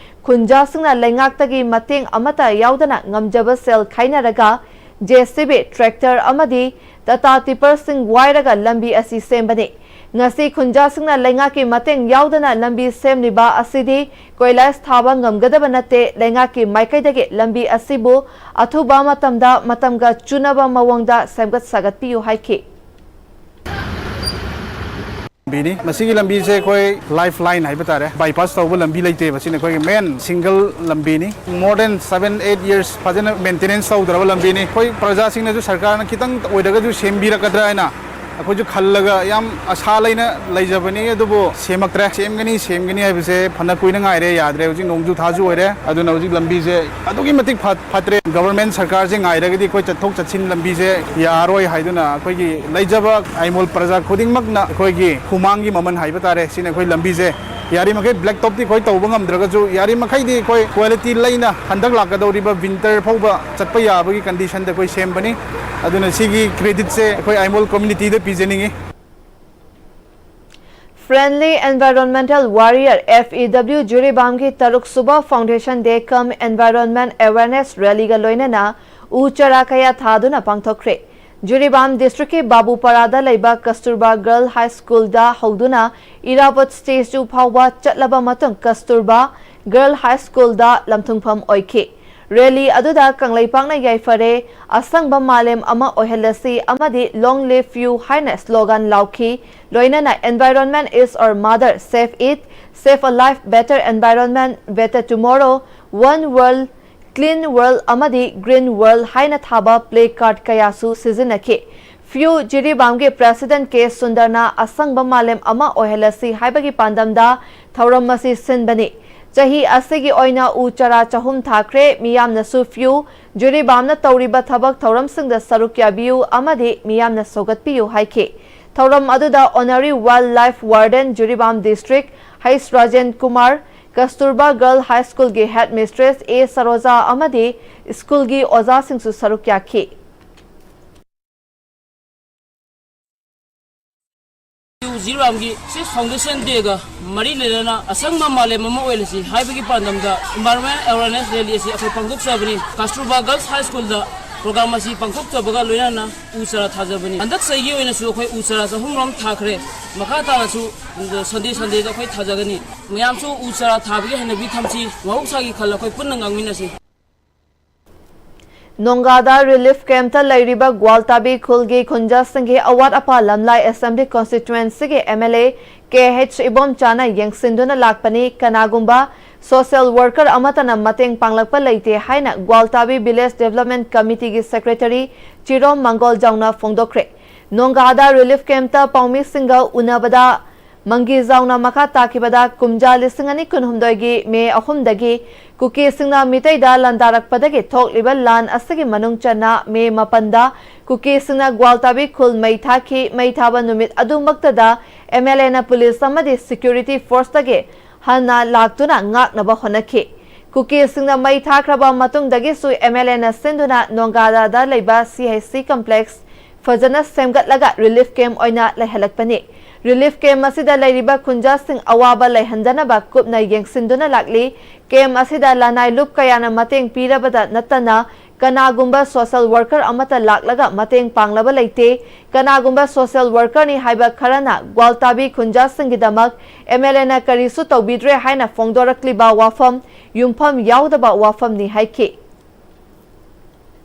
ꯈꯨꯟꯖꯥꯁꯤꯡꯅ ꯂꯩꯉꯥꯛꯇꯒꯤ ꯃꯇꯦꯡ ꯑꯃꯠꯇ ꯌꯥꯎꯗꯅ ꯉꯝꯖꯕ ꯁꯦꯜ ꯈꯥꯏꯅꯔꯒ ꯖꯦ ꯁꯤ ꯕꯤ, tractor ꯑꯃꯗꯤ ꯇꯥꯇꯥ ꯇꯤꯄꯔꯁꯤꯡ ꯋꯥꯏꯔꯒ ꯂꯝꯕꯤ ꯑꯁꯤ ꯁꯦꯝꯕꯅꯤ꯫ ꯉꯁꯤ ꯈꯨꯟꯖꯥꯁꯤꯡꯅ ꯂꯩꯉꯥꯛꯀꯤ ꯃꯇꯦꯡ ꯌꯥꯎꯗꯅ ꯂꯝꯕꯤ ꯁꯦꯝꯂꯤꯕ ꯑꯁꯤꯗꯤ ꯀꯣꯏꯂꯥꯁ ꯊꯥꯕ ꯉꯝꯒꯗꯕ ꯅꯠꯇꯦ꯫ ꯂꯩꯉꯥꯛꯀꯤ ꯃꯥꯏꯀꯩꯗꯒꯤ ꯂꯝꯕꯤ ꯑꯁꯤꯕꯨ ꯑꯊꯨꯕ ꯃꯇꯝꯗ ꯃꯇꯝꯒ ꯆꯨꯅꯕ ꯃꯑꯣꯡꯗ ꯁꯦꯝꯒꯠ ꯁꯥꯒꯠꯄꯤꯌꯨ ꯍꯥꯏꯈꯤ꯫ ꯂꯝꯕꯤꯅꯤ꯫ ꯃꯁꯤꯒꯤ ꯂꯝꯕꯤꯁꯦ ꯑꯩꯈꯣꯏ ꯂꯥꯏꯐ ꯂꯥꯏꯟ ꯍꯥꯏꯕ ꯇꯥꯔꯦ, ꯕꯥꯏꯄꯥꯁ ꯇꯧꯕ ꯂꯝꯕꯤ ꯂꯩꯇꯦꯕ꯫ ꯁꯤꯅ ꯑꯩꯈꯣꯏꯒꯤ ꯃꯦꯟ ꯁꯤꯡꯒꯜ ꯂꯝꯕꯤꯅꯤ꯫ More than seven eight years ꯐꯖꯅ ꯃꯦꯟꯇꯦꯅꯦꯟꯁ ꯇꯧꯗ꯭ꯔꯕ ꯂꯝꯕꯤꯅꯤ꯫ ꯑꯩꯈꯣꯏ ꯄ꯭ꯔꯖꯥꯁꯤꯡꯅꯁꯨ ꯁꯔꯀꯥꯔꯅ ꯈꯤꯇꯪ ꯑꯣꯏꯔꯒꯁꯨ ꯁꯦꯝꯕꯤꯔꯛꯀꯗ꯭ꯔꯥ ꯍꯥꯏꯅ ꯑꯩꯈꯣꯏꯁꯨ ꯈꯜꯂꯒ ꯌꯥꯝ ꯑꯁꯥ ꯂꯩꯅ ꯂꯩꯖꯕꯅꯤ꯫ ꯑꯗꯨꯕꯨ ꯁꯦꯝꯃꯛꯇ꯭ꯔꯦ꯫ ꯁꯦꯝꯒꯅꯤ, ꯁꯦꯝꯒꯅꯤ ꯍꯥꯏꯕꯁꯦ ꯐꯅ ꯀꯨꯏꯅ ꯉꯥꯏꯔꯦ, ꯌꯥꯗ꯭ꯔꯦ꯫ ꯍꯧꯖꯤꯛ ꯅꯣꯡꯖꯨ ꯊꯥꯁꯨ ꯑꯣꯏꯔꯦ, ꯑꯗꯨꯅ ꯍꯧꯖꯤꯛ ꯂꯝꯕꯤꯁꯦ ꯑꯗꯨꯛꯀꯤ ꯃꯇꯤꯛ ꯐꯠ-, ꯐꯠꯇ꯭ꯔꯦ꯫ ꯒꯚꯔꯟꯃꯦꯟꯠ ꯁꯔꯀꯥꯔꯁꯦ ꯉꯥꯏꯔꯒꯗꯤ ꯑꯩꯈꯣꯏ ꯆꯠꯊꯣꯛ ꯆꯠꯁꯤꯟ ꯂꯝꯕꯤꯁꯦ ꯌꯥꯔꯣꯏ ꯍꯥꯏꯗꯨꯅ ꯑꯩꯈꯣꯏꯒꯤ ꯂꯩꯖꯕ ꯑꯥꯏꯃꯣꯜ ꯄ꯭ꯔꯖꯥ ꯈꯨꯗꯤꯡꯃꯛꯅ ꯑꯩꯈꯣꯏꯒꯤ ꯍꯨꯃꯥꯡꯒꯤ ꯃꯃꯜ ꯍꯥꯏꯕ ꯇꯥꯔꯦ, ꯁꯤꯅ ꯑꯩꯈꯣꯏ ꯂꯝꯕꯤꯁꯦ ꯌꯥꯔꯤꯃꯈꯩ ꯕ꯭ꯂꯦꯛ ꯇꯣꯞꯇꯤ ꯑꯩꯈꯣꯏ ꯇꯧꯕ ꯉꯝꯗ꯭ꯔꯒꯁꯨ, ꯌꯥꯔꯤꯃꯈꯩꯗꯤ ꯑꯩꯈꯣꯏ ꯀ꯭ꯋꯥꯂꯤꯇꯤ ꯂꯩꯅ ꯍꯟꯗꯛ ꯂꯥꯛꯀꯗꯧꯔꯤꯕ ꯋꯤꯟꯇꯔ ꯐꯥꯎꯕ ꯆꯠꯄ ꯌꯥꯕꯒꯤ ꯀꯟꯗꯤꯁꯟꯗ ꯑꯩꯈꯣꯏ ꯁꯦꯝꯕꯅꯤ꯫ ꯑꯗꯨꯅ ꯁꯤꯒꯤ ꯀ꯭ꯔꯦꯗꯤꯠꯁꯦ ꯑꯩꯈꯣꯏ Aimol ꯀꯝꯃ꯭ꯌꯨꯅꯤꯇꯤꯗ ꯄꯤꯖꯅꯤꯡꯉꯤ꯫ Friendly Environmental Warrior, F E W, ꯖꯤꯔꯤꯕꯥꯝꯒꯤ ꯇꯔꯨꯛ ꯁꯨꯕ Foundation Day cum Environment Awareness Rally ꯒ ꯂꯣꯏꯅꯅ ꯎ ꯆꯥꯔꯥ ꯀꯌꯥ ꯊꯥꯗꯨꯅ ꯄꯥꯡꯊꯣꯛꯈ꯭ꯔꯦ꯫ ꯖꯤꯔꯤꯕꯥꯝ ꯗꯤꯁꯇ꯭ꯔꯤꯛꯀꯤ ꯕꯥꯕꯨꯄꯥꯔꯥꯗ ꯂꯩꯕ ꯀꯁꯇꯨꯔꯕꯥ ꯒꯔꯜ ꯍꯥꯏ ꯁ꯭ꯀꯨꯜꯗ ꯍꯧꯗꯨꯅ ꯏꯔꯥꯕꯣꯠ ꯁ꯭ꯇꯦꯆꯨ ꯐꯥꯎꯕ ꯆꯠꯂꯕ ꯃꯇꯨꯡ ꯀꯁꯇꯨꯔꯕꯥ ꯒꯔꯜ ꯍꯥꯏ ꯁ꯭ꯀꯨꯜꯗ ꯂꯝꯊꯨꯡꯐꯝ ꯑꯣꯏꯈꯤ꯫ ꯔꯦꯂꯤ ꯑꯗꯨꯗ ꯀꯪꯂꯩꯄꯥꯛꯅ ꯌꯥꯏꯐꯔꯦ, ꯑꯁꯪꯕ ꯃꯥꯂꯦꯝ ꯑꯃ ꯑꯣꯏꯍꯜꯂꯁꯤ ꯑꯃꯗꯤ Long Live You ꯍꯥꯏꯅ ꯁ꯭ꯂꯣꯒꯥꯟ ꯂꯥꯎꯈꯤ꯫ ꯂꯣꯏꯅꯅ Environment is our mother, save it, save a life, better environment, better tomorrow, One World, Clean World ꯑꯃꯗꯤ Green World ꯍꯥꯏꯅ ꯊꯥꯕ ꯄ꯭ꯂꯦ ꯀꯥꯔꯗ ꯀꯌꯥꯁꯨ ꯁꯤꯖꯤꯟꯅꯈꯤ꯫ ꯐ꯭ꯌꯨ ꯖꯤꯔꯤꯕꯥꯝꯒꯤ ꯄ꯭ꯔꯦꯁꯤꯗꯦꯟꯠ ꯀꯦ ꯁꯨꯟꯗꯔꯅ ꯑꯁꯪꯕ ꯃꯥꯂꯦꯝ ꯑꯃ ꯑꯣꯏꯍꯜꯂꯁꯤ ꯍꯥꯏꯕꯒꯤ ꯄꯥꯟꯗꯝꯗ ꯊꯧꯔꯝ ꯑꯁꯤ ꯁꯤꯟꯕꯅꯤ꯫ ꯆꯍꯤ ꯑꯁꯤꯒꯤ ꯑꯣꯏꯅ ꯎ ꯆꯥꯔꯥ ꯆꯍꯨꯝ ꯊꯥꯈ꯭ꯔꯦ꯫ ꯃꯤꯌꯥꯝꯅꯁꯨ ꯐ꯭ꯌꯨ ꯖꯤꯔꯤꯕꯥꯝꯅ ꯇꯧꯔꯤꯕ ꯊꯕꯛ ꯊꯧꯔꯝꯁꯤꯡꯗ ꯁꯔꯨꯛ ꯌꯥꯕꯤꯌꯨ ꯑꯃꯗꯤ ꯃꯤꯌꯥꯝꯅ ꯁꯧꯒꯠꯄꯤꯌꯨ ꯍꯥꯏꯈꯤ꯫ ꯊꯧꯔꯝ ꯑꯗꯨꯗ Honorary Wildlife Warden ꯖꯤꯔꯤꯕꯥꯝ ꯗꯤꯁꯇ꯭ꯔꯤꯛ ꯍꯩꯁ ꯔꯥꯖꯦꯟ ꯀꯨꯃꯥꯔ, ꯀꯁꯇꯨꯔꯕꯥ ꯒꯔꯜ ꯍꯥꯏ ꯁ꯭ꯀꯨꯜꯒꯤ ꯍꯦꯗ ꯃꯤꯁꯇ꯭ꯔꯦꯁ ꯑꯦ ꯁꯔꯣꯖꯥ ꯑꯃꯗꯤ ꯁ꯭ꯀꯨꯜꯒꯤ ꯑꯣꯖꯥꯁꯤꯡꯁꯨ ꯁꯔꯨꯛ ꯌꯥꯈꯤ꯫ ꯖꯤꯔꯤꯕꯥꯝꯒꯤ ꯁꯤꯛꯁ ꯐꯥꯎꯟꯗꯦꯁꯟ ꯗꯦꯒ ꯃꯔꯤ ꯂꯩꯅꯅ ꯑꯁꯪꯕ ꯃꯥꯂꯦꯝ ꯑꯃ ꯑꯣꯏꯍꯜꯂꯁꯤ ꯍꯥꯏꯕꯒꯤ ꯄꯥꯟꯗꯝꯗ ꯏꯟꯚꯥꯏꯔꯣꯟꯃꯦꯟ ꯑꯦꯋꯥꯔꯅꯦꯁ ꯔꯦꯂꯤ ꯑꯁꯤ ꯑꯩꯈꯣꯏ ꯄꯥꯡꯊꯣꯛꯆꯕꯅꯤ꯫ ꯀꯁꯇꯨꯔꯕꯥ ꯒꯔꯜꯁ ꯍꯥꯏ ꯁ꯭ꯀꯨꯜꯗ ꯄ꯭ꯔꯣꯒ꯭ꯔꯥꯝ ꯑꯁꯤ ꯄꯥꯡꯊꯣꯛꯆꯕꯒ ꯂꯣꯏꯅꯅ ꯎ ꯆꯥꯔꯥ ꯊꯥꯖꯕꯅꯤ꯫ ꯍꯟꯗꯛ ꯆꯍꯤꯒꯤ ꯑꯣꯏꯅꯁꯨ ꯑꯩꯈꯣꯏ ꯎ ꯆꯥꯔꯥ ꯆꯍꯨꯝꯔꯣꯝ ꯊꯥꯈ꯭ꯔꯦ꯫ ꯃꯈꯥ ꯇꯥꯅꯁꯨ ꯁꯟꯗꯦ ꯁꯟꯗꯦꯗ ꯑꯩꯈꯣꯏ ꯊꯥꯖꯒꯅꯤ꯫ ꯃꯌꯥꯝꯁꯨ ꯎ ꯆꯥꯔꯥ ꯊꯥꯕꯒꯤ ꯍꯩꯅꯕꯤ ꯊꯝꯁꯤ꯫ ꯃꯍꯧꯁꯥꯒꯤ ꯈꯜ ꯑꯩꯈꯣꯏ ꯄꯨꯟꯅ ꯉꯥꯛꯃꯤꯟꯅꯁꯤ꯫ ꯅꯣꯡꯒꯥꯗꯥ ꯔꯤꯂꯤꯐ ꯀꯦꯝꯞꯇ ꯂꯩꯔꯤꯕ ꯒ꯭ꯋꯥꯜꯇꯥꯕꯤ ꯈꯨꯜꯒꯤ ꯈꯨꯟꯖꯥꯁꯤꯡꯒꯤ ꯑꯋꯥꯠ ꯑꯄꯥ ꯂꯝꯂꯥꯏ ꯑꯦꯁꯦꯝꯕ꯭ꯂꯤ ꯀꯣꯟꯁꯇꯤꯇ꯭ꯋꯦꯟꯁꯤꯒꯤ M L A K H ꯏꯕꯣꯝꯆꯥꯅ ꯌꯦꯡꯁꯤꯟꯗꯨꯅ ꯂꯥꯛꯄꯅꯤ꯫ ꯀꯅꯥꯒꯨꯝꯕ ꯁꯣꯁꯤꯌꯦꯜ ꯋꯥꯔꯀꯔ ꯑꯃꯠꯇꯅ ꯃꯇꯦꯡ ꯄꯥꯡꯂꯛꯄ ꯂꯩꯇꯦ ꯍꯥꯏꯅ ꯒ꯭ꯋꯥꯜꯇꯥꯕꯤ ꯚꯤꯂꯦꯖ ꯗꯦꯕꯂꯞꯃꯦꯟꯠ ꯀꯃꯤꯇꯤꯒꯤ ꯁꯦꯀ꯭ꯔꯦꯇꯔꯤ ꯆꯤꯔꯣꯝ ꯃꯪꯒꯣꯜꯖꯥꯎꯅ ꯐꯣꯡꯗꯣꯛꯈ꯭ꯔꯦ꯫ ꯅꯣꯡꯒꯥꯗꯥ ꯔꯤꯂꯤꯐ ꯀꯦꯝꯞꯇ ꯄꯥꯎꯃꯤꯁꯤꯡꯒ ꯎꯅꯕꯗ ꯃꯪꯒꯤꯖꯥꯎꯅ ꯃꯈꯥ ꯇꯥꯈꯤꯕꯗ, ꯀꯨꯝꯖꯥ ꯂꯤꯁꯤꯡ ꯑꯅꯤ ꯀꯨꯟꯍꯨꯝꯗꯣꯏꯒꯤ ꯃꯦ ꯑꯍꯨꯝꯗꯒꯤ ꯀꯨꯀꯤꯁꯤꯡꯅ ꯃꯤꯇꯩꯗ ꯂꯥꯟꯗꯥꯔꯛꯄꯗꯒꯤ ꯊꯣꯛꯂꯤꯕ ꯂꯥꯟ ꯑꯁꯤꯒꯤ ꯃꯅꯨꯡ ꯆꯟꯅ ꯃꯦ ꯃꯥꯄꯟꯗ ꯀꯨꯀꯤꯁꯤꯡꯅ ꯒ꯭ꯋꯥꯜꯇꯥꯕꯤ ꯈꯨꯜ ꯃꯩ ꯊꯥꯈꯤ꯫ ꯃꯩ ꯊꯥꯕ ꯅꯨꯃꯤꯠ ꯑꯗꯨꯃꯛꯇꯗ ꯑꯦꯝ ꯑꯦꯜ ꯑꯦꯅ ꯄꯨꯂꯤꯁ ꯑꯃꯗꯤ ꯁꯦꯀ꯭ꯌꯨꯔꯤꯇꯤ ꯐꯣꯔꯁꯇꯒꯤ ꯍꯟꯅ ꯂꯥꯛꯇꯨꯅ ꯉꯥꯛꯅꯕ ꯍꯣꯠꯅꯈꯤ꯫ ꯀꯨꯀꯤꯁꯤꯡꯅ ꯃꯩ ꯊꯥꯈ꯭ꯔꯕ ꯃꯇꯨꯡꯗꯒꯤꯁꯨ ꯑꯦꯝ ꯑꯦꯜ ꯑꯦꯅ ꯁꯤꯟꯗꯨꯅ ꯅꯣꯡꯒꯥꯗꯥꯗ ꯂꯩꯕ ꯁꯤ ꯑꯩꯆ ꯁꯤ ꯀꯝꯄ꯭ꯂꯦꯛꯁ ꯐꯖꯅ ꯁꯦꯝꯒꯠꯂꯒ ꯔꯤꯂꯤꯐ ꯀꯦꯝꯞ ꯑꯣꯏꯅ ꯂꯩꯍꯜꯂꯛꯄꯅꯤ꯫ ꯔꯤꯂꯤꯐ ꯀꯦꯝꯞ ꯑꯁꯤꯗ ꯂꯩꯔꯤꯕ ꯈꯨꯟꯖꯥꯁꯤꯡ ꯑꯋꯥꯕ ꯂꯩꯍꯟꯗꯅꯕ ꯀꯨꯞꯅ ꯌꯦꯡꯁꯤꯟꯗꯨꯅ ꯂꯥꯛꯂꯤ꯫ ꯀꯦꯝꯞ ꯑꯁꯤꯗ ꯂꯅꯥꯏ ꯂꯨꯞ ꯀꯌꯥꯅ ꯃꯇꯦꯡ ꯄꯤꯔꯕꯗ ꯅꯠꯇꯅ ꯀꯅꯥꯒꯨꯝꯕ ꯁꯣꯁꯤꯌꯦꯜ ꯋꯥꯔꯀꯔ ꯑꯃꯠꯇ ꯂꯥꯛꯂꯒ ꯃꯇꯦꯡ ꯄꯥꯡꯂꯕ ꯂꯩꯇꯦ꯫ ꯀꯅꯥꯒꯨꯝꯕ ꯁꯣꯁꯤꯌꯦꯜ ꯋꯥꯔꯀꯔꯅꯤ ꯍꯥꯏꯕ ꯈꯔꯅ ꯒ꯭ꯋꯥꯜꯇꯥꯕꯤ ꯈꯨꯟꯖꯥꯁꯤꯡꯒꯤꯗꯃꯛ ꯑꯦꯝ ꯑꯦꯜ ꯑꯦꯅ ꯀꯔꯤꯁꯨ ꯇꯧꯕꯤꯗ꯭ꯔꯦ ꯍꯥꯏꯅ ꯐꯣꯡꯗꯣꯔꯛꯂꯤꯕ ꯋꯥꯐꯝ ꯌꯨꯝꯐꯝ ꯌꯥꯎꯗꯕ ꯋꯥꯐꯝꯅꯤ ꯍꯥꯏꯈꯤ꯫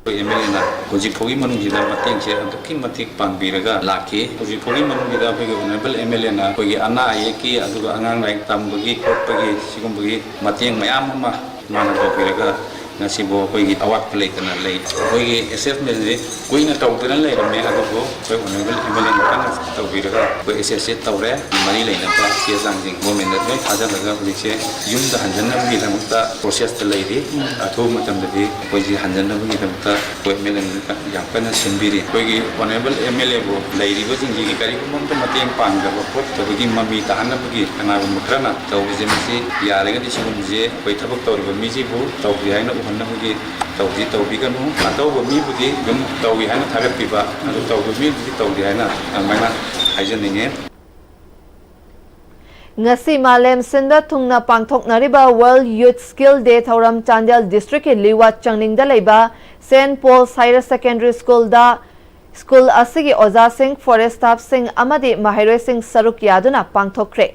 ꯑꯩꯈꯣꯏ ꯑꯦꯝ ꯑꯦꯜ ꯑꯦꯅ ꯍꯧꯖꯤꯛ ꯐꯥꯎꯒꯤ ꯃꯅꯨꯡꯁꯤꯗ ꯃꯇꯦꯡꯁꯦ ꯑꯗꯨꯛꯀꯤ ꯃꯇꯤꯛ ꯄꯥꯡꯕꯤꯔꯒ ꯂꯥꯛꯈꯤ꯫ ꯍꯧꯖꯤꯛ ꯐꯥꯎꯒꯤ ꯃꯅꯨꯡꯁꯤꯗ ꯑꯩꯈꯣꯏꯒꯤ ꯑꯣꯅꯔꯦꯕꯜ ꯑꯦꯝ ꯑꯦꯜ ꯑꯦꯅ ꯑꯩꯈꯣꯏꯒꯤ ꯑꯅꯥ ꯑꯌꯦꯛꯀꯤ, ꯑꯗꯨꯒ ꯑꯉꯥꯡ ꯂꯥꯏꯔꯤꯛ ꯇꯝꯕꯒꯤ ꯈꯣꯠꯄꯒꯤ ꯁꯤꯒꯨꯝꯕꯒꯤ ꯃꯇꯦꯡ ꯃꯌꯥꯝ ꯑꯃ ꯃꯥꯅ ꯇꯧꯕꯤꯔꯒ ꯉꯁꯤꯕꯨ ꯑꯩꯈꯣꯏꯒꯤ ꯑꯋꯥꯠꯄ ꯂꯩꯇꯅ ꯂꯩ꯫ ꯑꯩꯈꯣꯏꯒꯤ ꯑꯦꯁꯦꯁꯃꯦꯟꯁꯤ ꯀꯨꯏꯅ ꯇꯧꯗꯅ ꯂꯩꯔꯝꯃꯦ, ꯑꯗꯨꯕꯨ ꯑꯩꯈꯣꯏ ꯑꯣꯅꯔꯦꯕꯜ ꯑꯦꯝ ꯑꯦꯜ ꯑꯦꯅ ꯀꯟꯅ ꯇꯧꯕꯤꯔꯒ ꯑꯩꯈꯣꯏ ꯑꯦꯁꯦꯁꯁꯦ ꯇꯧꯔꯦ꯫ ꯃꯔꯤ ꯂꯩꯅꯕ ꯆꯦ ꯆꯥꯡꯁꯤꯡ ꯒꯣꯔꯃꯦꯟꯗ ꯂꯣꯏ ꯊꯥꯖꯤꯜꯂꯒ ꯍꯧꯖꯤꯛꯁꯦ ꯌꯨꯝꯗ ꯍꯟꯖꯟꯅꯕꯒꯤꯗꯃꯛꯇ ꯄ꯭ꯔꯣꯁꯦꯁꯇ ꯂꯩꯔꯤ꯫ ꯑꯊꯨꯕ ꯃꯇꯝꯗꯗꯤ ꯑꯩꯈꯣꯏꯁꯤ ꯍꯟꯖꯟꯅꯕꯒꯤꯗꯃꯛꯇ ꯑꯩꯈꯣꯏ ꯑꯦꯝ ꯑꯦꯜ ꯑꯦꯅ ꯌꯥꯝ ꯀꯟꯅ ꯁꯤꯟꯕꯤꯔꯤ꯫ ꯑꯩꯈꯣꯏꯒꯤ ꯑꯣꯅꯔꯦꯕꯜ ꯑꯦꯝ ꯑꯦꯜ ꯑꯦꯕꯨ ꯂꯩꯔꯤꯕꯁꯤꯡꯁꯤꯒꯤ ꯀꯔꯤꯒꯨꯝꯕ ꯑꯝꯇ ꯃꯇꯦꯡ ꯄꯥꯡꯗꯕ ꯈꯣꯠꯇꯕꯒꯤ ꯃꯃꯤ ꯇꯥꯍꯟꯅꯕꯒꯤ ꯀꯅꯥꯒꯨꯝꯕ ꯈꯔꯅ ꯇꯧꯕꯁꯦ, ꯃꯁꯤ ꯌꯥꯔꯒꯗꯤ ꯁꯤꯒꯨꯝꯕꯁꯦ ꯑꯩꯈꯣꯏ ꯊꯕꯛ ꯇꯧꯔꯤꯕ ꯃꯤꯁꯤꯕꯨ ꯇꯧꯗꯦ ꯍꯥꯏꯅ ꯎꯍꯟꯅꯕꯒꯤ ꯇꯧꯗꯤ ꯇꯧꯕꯤꯒꯅꯨ꯫ ꯑꯇꯧꯕ ꯃꯤꯕꯨꯗꯤ ꯑꯗꯨꯝ ꯇꯧꯏ ꯍꯥꯏꯅ ꯊꯥꯒꯠꯄꯤꯕ, ꯑꯗꯨ ꯇꯧꯗꯕ ꯃꯤꯕꯨꯗꯤ ꯇꯧꯗꯦ ꯍꯥꯏꯅ ꯑꯗꯨꯃꯥꯏꯅ ꯍꯥꯏꯖꯅꯤꯡꯉꯤ꯫ ꯉꯁꯤ ꯃꯥꯂꯦꯝ ꯁꯤꯟꯕ ꯊꯨꯡꯅ ꯄꯥꯡꯊꯣꯛꯅꯔꯤꯕ World Youth Skill Day ꯊꯧꯔꯝ ꯆꯥꯟꯗꯦꯜ ꯗꯤꯁꯇ꯭ꯔꯤꯛꯀꯤ ꯂꯤꯋꯥ ꯆꯪꯅꯤꯡꯗ ꯂꯩꯕ ꯁꯦꯟꯠ ꯄꯣꯜꯁ ꯍꯥꯌꯔ ꯁꯦꯀꯦꯟꯗꯔꯤ ꯁ꯭ꯀꯨꯜꯗ ꯁ꯭ꯀꯨꯜ ꯑꯁꯤꯒꯤ ꯑꯣꯖꯥꯁꯤꯡ, ꯐꯣꯔꯦꯁ ꯁ꯭ꯇꯥꯐꯁꯤꯡ ꯑꯃꯗꯤ ꯃꯍꯩꯔꯣꯏꯁꯤꯡ ꯁꯔꯨꯛ ꯌꯥꯗꯨꯅ ꯄꯥꯡꯊꯣꯛꯈ꯭ꯔꯦ꯫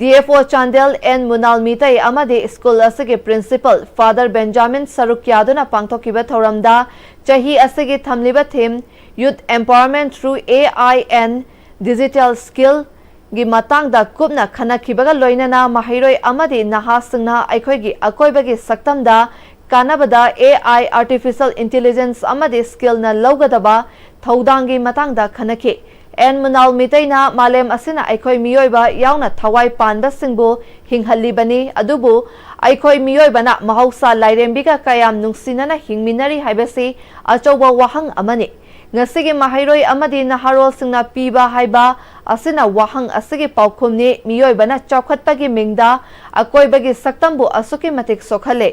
D F O Chandel and ꯃꯨꯅꯥꯜ Meitei ꯑꯃꯗꯤ ꯁ꯭ꯀꯨꯜ ꯑꯁꯤꯒꯤ ꯄ꯭ꯔꯤꯟꯁꯤꯄꯜ ꯐꯥꯗꯔ ꯕꯦꯟꯖꯥꯃꯤꯟ ꯁꯔꯨꯛ ꯌꯥꯗꯨꯅ ꯄꯥꯡꯊꯣꯛꯈꯤꯕ ꯊꯧꯔꯝꯗ ꯆꯍꯤ ꯑꯁꯤꯒꯤ ꯊꯝꯂꯤꯕ ꯊꯤꯝ Youth Empowerment through A I and Digital Skill ꯒꯤ ꯃꯇꯥꯡꯗ ꯀꯨꯞꯅ ꯈꯟꯅꯈꯤꯕꯒ ꯂꯣꯏꯅꯅ ꯃꯍꯩꯔꯣꯏ ꯑꯃꯗꯤ ꯅꯍꯥꯁꯤꯡꯅ ꯑꯩꯈꯣꯏꯒꯤ ꯑꯀꯣꯏꯕꯒꯤ ꯁꯛꯇꯝꯗ ꯀꯥꯟꯅꯕꯗ A I, Artificial Intelligence ꯑꯃꯗꯤ ꯁ꯭ꯀꯤꯜꯅ ꯂꯧꯒꯗꯕ ꯊꯧꯗꯥꯡꯒꯤ ꯃꯇꯥꯡꯗ ꯈꯟꯅꯈꯤ꯫ ꯑꯦꯟ ꯃꯨꯅꯥꯜ ꯃꯤꯇꯩꯅ ꯃꯥꯂꯦꯝ ꯑꯁꯤꯅ ꯑꯩꯈꯣꯏ ꯃꯤꯑꯣꯏꯕ ꯌꯥꯎꯅ ꯊꯋꯥꯏ ꯄꯥꯟꯕꯁꯤꯡꯕꯨ ꯍꯤꯡꯍꯜꯂꯤꯕꯅꯤ, ꯑꯗꯨꯕꯨ ꯑꯩꯈꯣꯏ ꯃꯤꯑꯣꯏꯕꯅ ꯃꯍꯧꯁꯥ ꯂꯥꯏꯔꯦꯝꯕꯤꯒ ꯀꯌꯥꯝ ꯅꯨꯡꯁꯤꯅꯅ ꯍꯤꯡꯃꯤꯟꯅꯔꯤ ꯍꯥꯏꯕꯁꯤ ꯑꯆꯧꯕ ꯋꯥꯍꯪ ꯑꯃꯅꯤ꯫ ꯉꯁꯤꯒꯤ ꯃꯍꯩꯔꯣꯏ ꯑꯃꯗꯤ ꯅꯍꯥꯔꯣꯜꯁꯤꯡꯅ ꯄꯤꯕ ꯍꯥꯏꯕ ꯑꯁꯤꯅ ꯋꯥꯍꯪ ꯑꯁꯤꯒꯤ ꯄꯥꯎꯈꯨꯝꯅꯤ꯫ ꯃꯤꯑꯣꯏꯕꯅ ꯆꯥꯎꯈꯠꯄꯒꯤ ꯃꯤꯡꯗ ꯑꯀꯣꯏꯕꯒꯤ ꯁꯛꯇꯝꯕꯨ ꯑꯁꯨꯛꯀꯤ ꯃꯇꯤꯛ ꯁꯣꯛꯍꯜꯂꯦ꯫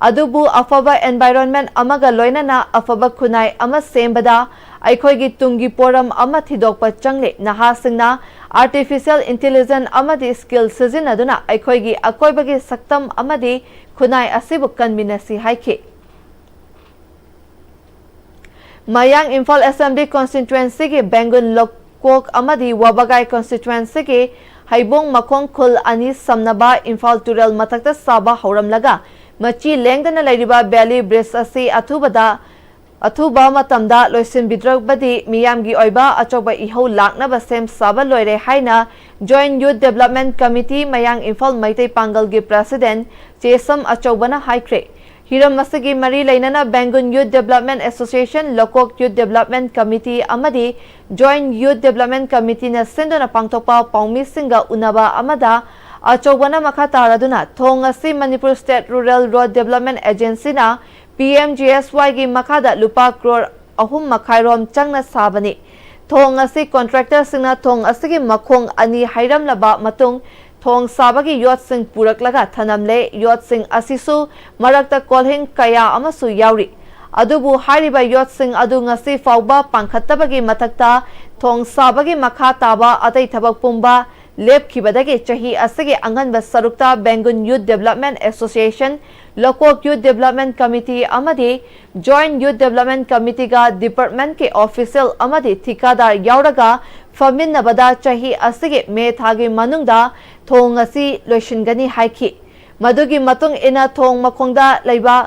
ꯑꯗꯨꯕꯨ ꯑꯐꯕ environment ꯑꯃꯒ ꯂꯣꯏꯅꯅ ꯑꯐꯕ ꯈꯨꯟꯅꯥꯏ ꯑꯃ ꯁꯦꯝꯕꯗ ꯑꯩꯈꯣꯏꯒꯤ ꯇꯨꯡꯒꯤ ꯄꯣꯔꯝ ꯑꯃ ꯊꯤꯗꯣꯛꯄ ꯆꯪꯂꯦ꯫ ꯅꯍꯥꯁꯤꯡꯅ Artificial Intelligence ꯑꯃꯗꯤ ꯁ꯭ꯀꯤꯜ ꯁꯤꯖꯤꯟꯅꯗꯨꯅ ꯑꯩꯈꯣꯏꯒꯤ ꯑꯀꯣꯏꯕꯒꯤ ꯁꯛꯇꯝ ꯑꯃꯗꯤ ꯈꯨꯟꯅꯥꯏ ꯑꯁꯤꯕꯨ ꯀꯟꯃꯤꯟꯅꯁꯤ ꯍꯥꯏꯈꯤ꯫ ꯃꯌꯥꯡ ꯏꯝꯐꯥꯜ Assembly Constituency ꯒꯤ ꯕꯦꯡꯒꯨꯟ ꯂꯣꯀꯣꯛ ꯑꯃꯗꯤ ꯋꯥꯕꯒꯥꯏ Constituency ꯒꯤ ꯍꯩꯕꯣꯡ ꯃꯈꯣꯡ ꯈꯨꯜ ꯑꯅꯤ ꯁꯝꯅꯕ ꯏꯝꯐꯥꯜ ꯇꯨꯔꯦꯜ ꯃꯊꯛꯇ ꯁꯥꯕ ꯍꯧꯔꯝꯂꯒ ꯃꯆꯤ ꯂꯦꯡꯗꯅ ꯂꯩꯔꯤꯕ Bailey Bridge ꯑꯁꯤ ꯑꯊꯨꯕꯗ, ꯑꯊꯨꯕ ꯃꯇꯝꯗ ꯂꯣꯏꯁꯤꯟꯕꯤꯗ꯭ꯔꯕꯗꯤ ꯃꯤꯌꯥꯝꯒꯤ ꯑꯣꯏꯕ ꯑꯆꯧꯕ ꯏꯍꯧ ꯂꯥꯛꯅꯕ ꯁꯦꯝ ꯁꯥꯕ ꯂꯣꯏꯔꯦ ꯍꯥꯏꯅ Joint Youth Development Committee ꯃꯌꯥꯡ ꯏꯝꯐꯥꯜ ꯃꯩꯇꯩ ꯄꯥꯡꯒꯜꯒꯤ President ꯆꯦꯁꯝ ꯑꯆꯧꯕꯅ ꯍꯥꯏꯈ꯭ꯔꯦ꯫ ꯍꯤꯔꯝ ꯑꯁꯤꯒꯤ ꯃꯔꯤ ꯂꯩꯅꯅ ꯕꯦꯡꯒꯨꯟ Youth Development Association, ꯂꯣꯀꯣꯛ Youth Development Committee ꯑꯃꯗꯤ Joint Youth Development Committee ꯅ ꯁꯤꯟꯗꯨꯅ ꯄꯥꯡꯊꯣꯛꯄ ꯄꯥꯎꯃꯤꯁꯤꯡꯒ ꯎꯅꯕ ꯑꯃꯗ ꯑꯆꯧꯕꯅ ꯃꯈꯥ ꯇꯥꯔꯗꯨꯅ ꯊꯣꯡ ꯑꯁꯤ Manipur State Rural Road Development Agency ꯅ P M G S Y ꯒꯤ ꯃꯈꯥꯗ ꯂꯨꯄꯥ ꯀ꯭ꯔꯣꯔ ꯑꯍꯨꯝ ꯃꯈꯥꯏ ꯔꯣꯝ ꯆꯪꯅ ꯁꯥꯕꯅꯤ꯫ ꯊꯣꯡ ꯑꯁꯤ contractor ꯁꯤꯡꯅ ꯊꯣꯡ ꯑꯁꯤꯒꯤ ꯃꯈꯣꯡ ꯑꯅꯤ ꯍꯩꯔꯝꯂꯕ ꯃꯇꯨꯡ ꯊꯣꯡ ꯁꯥꯕꯒꯤ ꯌꯣꯠꯁꯤꯡ ꯄꯨꯔꯛꯂꯒ ꯊꯅꯝꯂꯦ꯫ ꯌꯣꯠꯁꯤꯡ ꯑꯁꯤꯁꯨ ꯃꯔꯛꯇ ꯀꯣꯜꯍꯤꯡ ꯀꯌꯥ ꯑꯃꯁꯨ ꯌꯥꯎꯔꯤ꯫ ꯑꯗꯨꯕꯨ ꯍꯥꯏꯔꯤꯕ ꯌꯣꯠꯁꯤꯡ ꯑꯗꯨ ꯉꯁꯤ ꯐꯥꯎꯕ ꯄꯥꯟꯈꯠꯇꯕꯒꯤ ꯃꯊꯛꯇ ꯊꯣꯡ ꯁꯥꯕꯒꯤ ꯃꯈꯥ ꯇꯥꯕ ꯑꯇꯩ ꯊꯕꯛ ꯄꯨꯝꯕ ꯂꯦꯞꯈꯤꯕꯗꯒꯤ ꯆꯍꯤ ꯑꯁꯤꯒꯤ ꯑꯉꯟꯕ ꯁꯔꯨꯛꯇ ꯕꯦꯡꯒꯨꯟ Youth Development Association, ꯂꯣꯀꯣꯛ Youth Development Committee ꯑꯃꯗꯤ Joint Youth Development Committeeꯒ departmentꯀꯤ official ꯑꯃꯗꯤ ꯊꯤꯀꯥꯗꯥꯔ ꯌꯥꯎꯔꯒ ꯐꯝꯃꯤꯟꯅꯕꯗ ꯆꯍꯤ ꯑꯁꯤꯒꯤ ꯃꯦ ꯊꯥꯒꯤ ꯃꯅꯨꯡꯗ ꯊꯣꯡ ꯑꯁꯤ ꯂꯣꯏꯁꯤꯟꯒꯅꯤ ꯍꯥꯏꯈꯤ꯫ ꯃꯗꯨꯒꯤ ꯃꯇꯨꯡ ꯏꯟꯅ ꯊꯣꯡ ꯃꯈꯣꯡꯗ ꯂꯩꯕ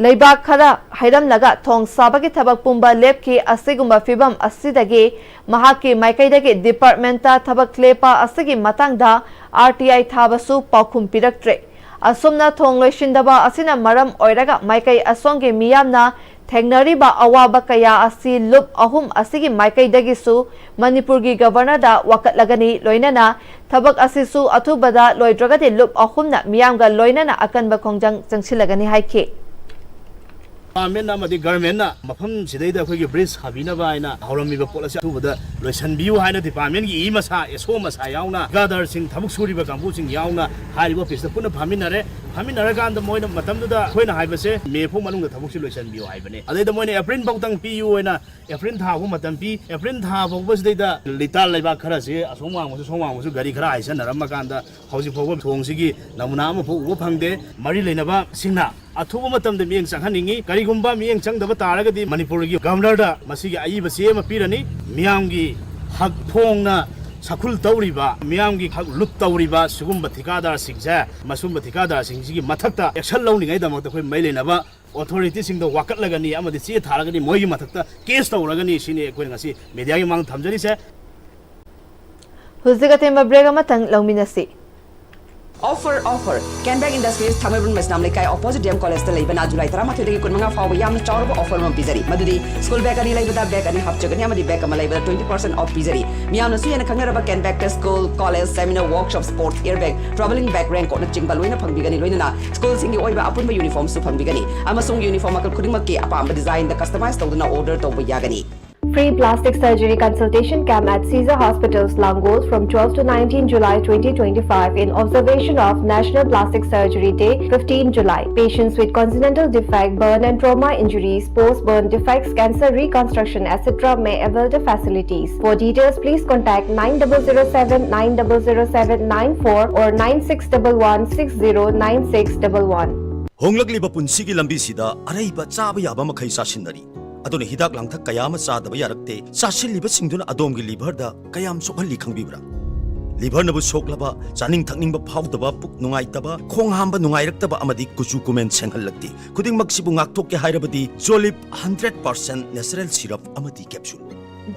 ꯂꯩꯕꯥꯛ ꯈꯔ ꯍꯩꯔꯝꯂꯒ ꯊꯣꯡ ꯁꯥꯕꯒꯤ ꯊꯕꯛ ꯄꯨꯝꯕ ꯂꯦꯞꯈꯤ꯫ ꯑꯁꯤꯒꯨꯝꯕ ꯐꯤꯚꯝ ꯑꯁꯤꯗꯒꯤ ꯃꯍꯥꯛꯀꯤ ꯃꯥꯏꯀꯩꯗꯒꯤ departmentꯇ ꯊꯕꯛ ꯂꯦꯞꯄ ꯑꯁꯤꯒꯤ ꯃꯇꯥꯡꯗ RTI ꯊꯥꯕꯁꯨ ꯄꯥꯎꯈꯨꯝ ꯄꯤꯔꯛꯇ꯭ꯔꯦ꯫ ꯑꯁꯨꯝꯅ ꯊꯣꯡ ꯂꯣꯏꯁꯤꯟꯗꯕ ꯑꯁꯤꯅ ꯃꯔꯝ ꯑꯣꯏꯔꯒ ꯃꯥꯏꯀꯩ ꯑꯁꯣꯝꯒꯤ ꯃꯤꯌꯥꯝꯅ ꯊꯦꯡꯅꯔꯤꯕ ꯑꯋꯥꯕ ꯀꯌꯥ ꯑꯁꯤ ꯂꯨꯞ ꯑꯍꯨꯝ ꯑꯁꯤꯒꯤ ꯃꯥꯏꯀꯩꯗꯒꯤꯁꯨ ꯃꯅꯤꯄꯨꯔꯒꯤ Governorꯗ ꯋꯥꯀꯠꯂꯒꯅꯤ꯫ ꯂꯣꯏꯅꯅ ꯊꯕꯛ ꯑꯁꯤꯁꯨ ꯑꯊꯨꯕꯗ ꯂꯣꯏꯗ꯭ꯔꯒꯗꯤ ꯂꯨꯞ ꯑꯍꯨꯝꯅ ꯃꯤꯌꯥꯝꯒ ꯂꯣꯏꯅꯅ ꯑꯀꯟꯕ ꯈꯣꯡꯖꯪ ꯆꯪꯁꯤꯜꯂꯒꯅꯤ ꯍꯥꯏꯈꯤ꯫ Department ꯑꯃꯗꯤ governmentꯅ ꯃꯐꯝꯁꯤꯗꯩꯗ ꯑꯩꯈꯣꯏꯒꯤ bridge ꯁꯥꯕꯤꯅꯕ ꯍꯥꯏꯅ ꯍꯧꯔꯝꯃꯤꯕ ꯄꯣꯠ ꯑꯁꯤ ꯑꯊꯨꯕꯗ ꯂꯣꯏꯁꯤꯟꯕꯤꯌꯨ ꯍꯥꯏꯅ departmentꯀꯤ ꯏ ꯃꯁꯥ, SO ꯃꯁꯥ ꯌꯥꯎꯅ, ꯊꯤꯀꯥꯗꯥꯔꯁꯤꯡ, ꯊꯕꯛ ꯁꯨꯔꯤꯕ ꯀꯥꯡꯕꯨꯁꯤꯡ ꯌꯥꯎꯅ ꯍꯥꯏꯔꯤꯕ officeꯇ ꯄꯨꯟꯅ ꯐꯝꯃꯤꯟꯅꯔꯦ꯫ ꯐꯝꯃꯤꯟꯅꯔꯀꯥꯟꯗ ꯃꯣꯏꯅ ꯃꯇꯝꯗꯨꯗ ꯑꯩꯈꯣꯏꯅ ꯍꯥꯏꯕꯁꯦ May ꯐꯥꯎ ꯃꯅꯨꯡꯗ ꯊꯕꯛꯁꯤ ꯂꯣꯏꯁꯤꯟꯕꯤꯌꯨ ꯍꯥꯏꯕꯅꯦ꯫ ꯑꯗꯩꯗ ꯃꯣꯏꯅ April ꯐꯥꯎꯇꯪ ꯄꯤꯌꯨ ꯍꯥꯏꯅ April ꯊꯥ ꯐꯥꯎ ꯃꯇꯝ ꯄꯤ꯫ April ꯊꯥ ꯐꯥꯎꯕꯁꯤꯗꯩꯗ ꯂꯤꯇꯥ ꯂꯩꯕꯥꯛ ꯈꯔꯁꯦ ꯑꯁꯣꯝ ꯋꯥꯡꯃꯁꯨ ꯁꯣꯝ ꯋꯥꯡꯃꯁꯨ ꯒꯥꯔꯤ ꯈꯔ ꯍꯥꯏꯁꯟꯅꯔꯝꯃ ꯀꯥꯟꯗ ꯍꯧꯖꯤꯛ ꯐꯥꯎꯕ ꯊꯣꯡꯁꯤꯒꯤ ꯅꯃꯨꯅꯥ ꯑꯃꯐꯥꯎ ꯎꯕ ꯐꯪꯗꯦ꯫ ꯃꯔꯤ ꯂꯩꯅꯕꯁꯤꯡꯅ ꯑꯊꯨꯕ ꯃꯇꯝꯗ ꯃꯤꯠꯌꯦꯡ ꯆꯪꯍꯟꯅꯤꯡꯏ꯫ ꯀꯔꯤꯒꯨꯝꯕ ꯃꯤꯠꯌꯦꯡ ꯆꯪꯗꯕ ꯇꯥꯔꯒꯗꯤ ꯃꯅꯤꯄꯨꯔꯒꯤ Governorꯗ ꯃꯁꯤꯒꯤ ꯑꯏꯕ ꯆꯦ ꯑꯃ ꯄꯤꯔꯅꯤ꯫ ꯃꯤꯌꯥꯝꯒꯤ ꯍꯛ ꯐꯣꯡꯅ ꯁꯈꯨꯜ ꯇꯧꯔꯤꯕ, ꯃꯤꯌꯥꯝꯒꯤ ꯍꯛ ꯂꯨꯠ ꯇꯧꯔꯤꯕ ꯁꯤꯒꯨꯝꯕ ꯊꯤꯀꯥꯗꯥꯔꯁꯤꯡꯁꯦ, ꯃꯁꯨꯝꯕ ꯊꯤꯀꯥꯗꯥꯔꯁꯤꯡꯁꯤꯒꯤ ꯃꯊꯛꯇ action ꯂꯧꯅꯤꯡꯉꯥꯏꯗꯃꯛꯇ ꯑꯩꯈꯣꯏ ꯃꯔꯤ ꯂꯩꯅꯕ authorityꯁꯤꯡꯗ ꯋꯥꯀꯠꯂꯒꯅꯤ ꯑꯃꯗꯤ ꯆꯦ ꯊꯥꯔꯒꯅꯤ, ꯃꯣꯏꯒꯤ ꯃꯊꯛꯇ case ꯇꯧꯔꯒꯅꯤ ꯁꯤꯅꯤ ꯑꯩꯈꯣꯏꯅ ꯉꯁꯤ mediaꯒꯤ ꯃꯃꯥꯡꯗ ꯊꯝꯖꯔꯤꯁꯦ꯫ ꯍꯧꯖꯤꯛ ꯑꯇꯦꯟꯕ break ꯑꯃꯇꯪ ꯂꯧꯃꯤꯟꯅꯁꯤ꯫ Offer, offer! Canback Industries, ꯊꯥꯡꯃꯩꯕꯟ ꯃꯩꯁꯅꯥꯝ ꯂꯩꯀꯥꯏ opposite DM Collegeꯇ ꯂꯩꯕꯅ July ꯇꯔꯥꯃꯥꯊꯣꯏꯗꯒꯤ ꯀꯨꯟꯃꯉꯥ ꯐꯥꯎꯕ ꯌꯥꯝꯅ ꯆꯥꯎꯔꯕ offer ꯑꯃ ꯄꯤꯖꯔꯤ꯫ ꯃꯗꯨꯗꯤ school bag ꯑꯅꯤ ꯂꯩꯕꯗ bag ꯑꯅꯤ ꯍꯥꯞꯆꯒꯅꯤ ꯑꯃꯗꯤ bag ꯑꯃ ꯂꯩꯕꯗ twenty percent off ꯄꯤꯖꯔꯤ꯫ ꯃꯤꯌꯥꯝꯅꯁꯨ ꯍꯦꯟꯅ ꯈꯪꯅꯔꯕ Canbackꯇ school, college, seminar, workshop, sports, airbag, travelling bag, raincoatꯅ ꯆꯤꯡꯕ ꯂꯣꯏꯅ ꯐꯪꯕꯤꯒꯅꯤ꯫ ꯂꯣꯏꯅꯅ schoolꯁꯤꯡꯒꯤ ꯑꯣꯏꯕ ꯑꯄꯨꯟꯕ uniformꯁꯨ ꯐꯪꯕꯤꯒꯅꯤ꯫ ꯑꯃꯁꯨꯡ uniform ꯃꯈꯜ ꯈꯨꯗꯤꯡꯃꯛꯀꯤ ꯑꯄꯥꯝꯕ designꯗ customize ꯇꯧꯗꯨꯅ order ꯇꯧꯕ ꯌꯥꯒꯅꯤ꯫ Free plastic surgery consultation camp at Caesar Hospitals, Langol from twelfth to nineteenth July twenty twenty-five in observation of National Plastic Surgery Day, fifteenth July. Patients with congenital defect, burn and trauma injuries, post-burn defects, cancer reconstruction, et cetera may avail the facilities. For details, please contact nine double zero seven, nine double zero seven nine four or nine six double one six zero nine six double one. ꯍꯣꯡꯂꯛꯂꯤꯕ ꯄꯨꯟꯁꯤꯒꯤ ꯂꯝꯕꯤꯁꯤꯗ ꯑꯔꯩꯕ ꯆꯥꯕ ꯌꯥꯕ ꯃꯈꯩ ꯆꯥꯁꯤꯟꯅꯔꯤ꯫ ꯑꯗꯨꯅ ꯍꯤꯗꯥꯛ ꯂꯥꯡꯊꯛ ꯀꯌꯥ ꯑꯃ ꯆꯥꯗꯕ ꯌꯥꯔꯛꯇꯦ꯫ ꯆꯥꯁꯤꯜꯂꯤꯕꯁꯤꯡꯗꯨꯅ ꯑꯗꯣꯝꯒꯤ ꯂꯤꯚꯔꯗ ꯀꯌꯥꯝ ꯁꯣꯛꯍꯜꯂꯤ ꯈꯪꯕꯤꯕ꯭ꯔꯥ? ꯂꯤꯚꯔꯅꯕꯨ ꯁꯣꯛꯂꯕ, ꯆꯥꯅꯤꯡ ꯊꯛꯅꯤꯡꯕ ꯐꯥꯎꯗꯕ, ꯄꯨꯛ ꯅꯨꯡꯉꯥꯏꯇꯕ, ꯈꯣꯡ ꯍꯥꯝꯕ ꯅꯨꯡꯉꯥꯏꯔꯛꯇꯕ ꯑꯃꯗꯤ ꯀꯨꯆꯨ ꯀꯨꯃꯦꯟ ꯁꯦꯡꯍꯜꯂꯛꯇꯦ꯫ ꯈꯨꯗꯤꯡꯃꯛꯁꯤꯕꯨ ꯉꯥꯛꯊꯣꯛꯀꯦ ꯍꯥꯏꯔꯕꯗꯤ Jolip hundred percent natural syrup ꯑꯃꯗꯤ capsule꯫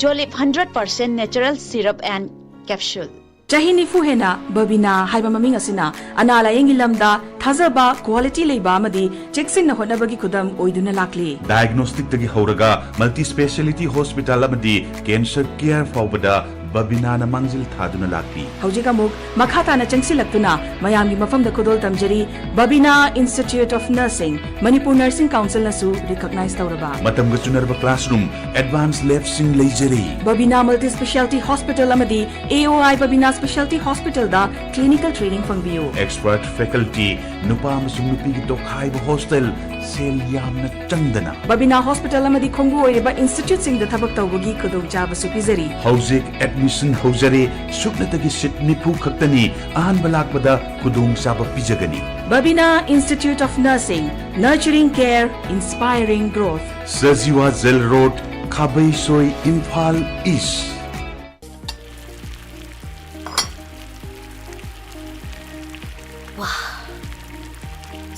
Jolip hundred percent natural syrup and capsule. ꯆꯍꯤ ꯅꯤꯐꯨ ꯍꯦꯟꯅ ꯕꯕꯤꯅꯥ ꯍꯥꯏꯕ ꯃꯃꯤꯡ ꯑꯁꯤꯅ ꯑꯅꯥ ꯂꯥꯌꯦꯡꯒꯤ ꯂꯝꯗ ꯊꯥꯖꯕ, quality ꯂꯩꯕ ꯑꯃꯗꯤ ꯆꯦꯛꯁꯤꯟꯅ ꯍꯣꯠꯅꯕꯒꯤ ꯈꯨꯗꯝ ꯑꯣꯏꯗꯨꯅ ꯂꯥꯛꯂꯤ꯫ Diagnosticꯇꯒꯤ ꯍꯧꯔꯒ multi speciality hospital ꯑꯃꯗꯤ cancer care ꯐꯥꯎꯕꯗ ꯕꯕꯤꯅꯥꯅ ꯃꯥꯡꯖꯤꯜ ꯊꯥꯗꯨꯅ ꯂꯥꯛꯂꯤ꯫ ꯍꯧꯖꯤꯛ ꯑꯃꯨꯛ ꯃꯈꯥ ꯇꯥꯅ ꯆꯪꯁꯤꯜꯂꯛꯇꯨꯅ ꯃꯌꯥꯝꯒꯤ ꯃꯐꯝꯗ ꯈꯨꯗꯣꯜ ꯇꯝꯖꯔꯤ ꯕꯕꯤꯅꯥ Institute of Nursing, Manipur Nursing Councilꯅꯁꯨ recognize ꯇꯧꯔꯕ꯫ ꯃꯇꯝꯒ ꯆꯨꯅꯔꯕ classroom, advance labꯁꯤꯡ ꯂꯩꯖꯔꯤ꯫ ꯕꯕꯤꯅꯥ Multi Speciality Hospital ꯑꯃꯗꯤ A O I Babina Speciality Hospitalꯗ clinical training ꯐꯪꯕꯤꯌꯨ꯫ Expert faculty, ꯅꯨꯄꯥ ꯑꯃꯁꯨꯡ ꯅꯨꯄꯤꯒꯤ ꯇꯣꯈꯥꯏꯕ hostel, ꯁꯦꯜ ꯌꯥꯝꯅ ꯆꯪꯗꯅ꯫ ꯕꯕꯤꯅꯥ Hospital ꯑꯃꯗꯤ ꯈꯣꯡꯕꯨ ꯑꯣꯏꯔꯤꯕ instituteꯁꯤꯡꯗ ꯊꯕꯛ ꯇꯧꯕꯒꯤ ꯈꯨꯗꯣꯡꯆꯥꯕꯁꯨ ꯄꯤꯖꯔꯤ꯫ ꯍꯧꯖꯤꯛ admission ꯍꯧꯖꯔꯦ, ꯁꯨꯞꯅꯇꯒꯤ seat ꯅꯤꯐꯨ ꯈꯛꯇꯅꯤ꯫ ꯑꯍꯥꯟꯕ ꯂꯥꯛꯄꯗ ꯈꯨꯗꯣꯡꯆꯥꯕ ꯄꯤꯖꯒꯅꯤ꯫ Babina Institute of Nursing, nurturing care, inspiring growth. Sajiwa Jail Road, Khabeisoi, Imphal East꯫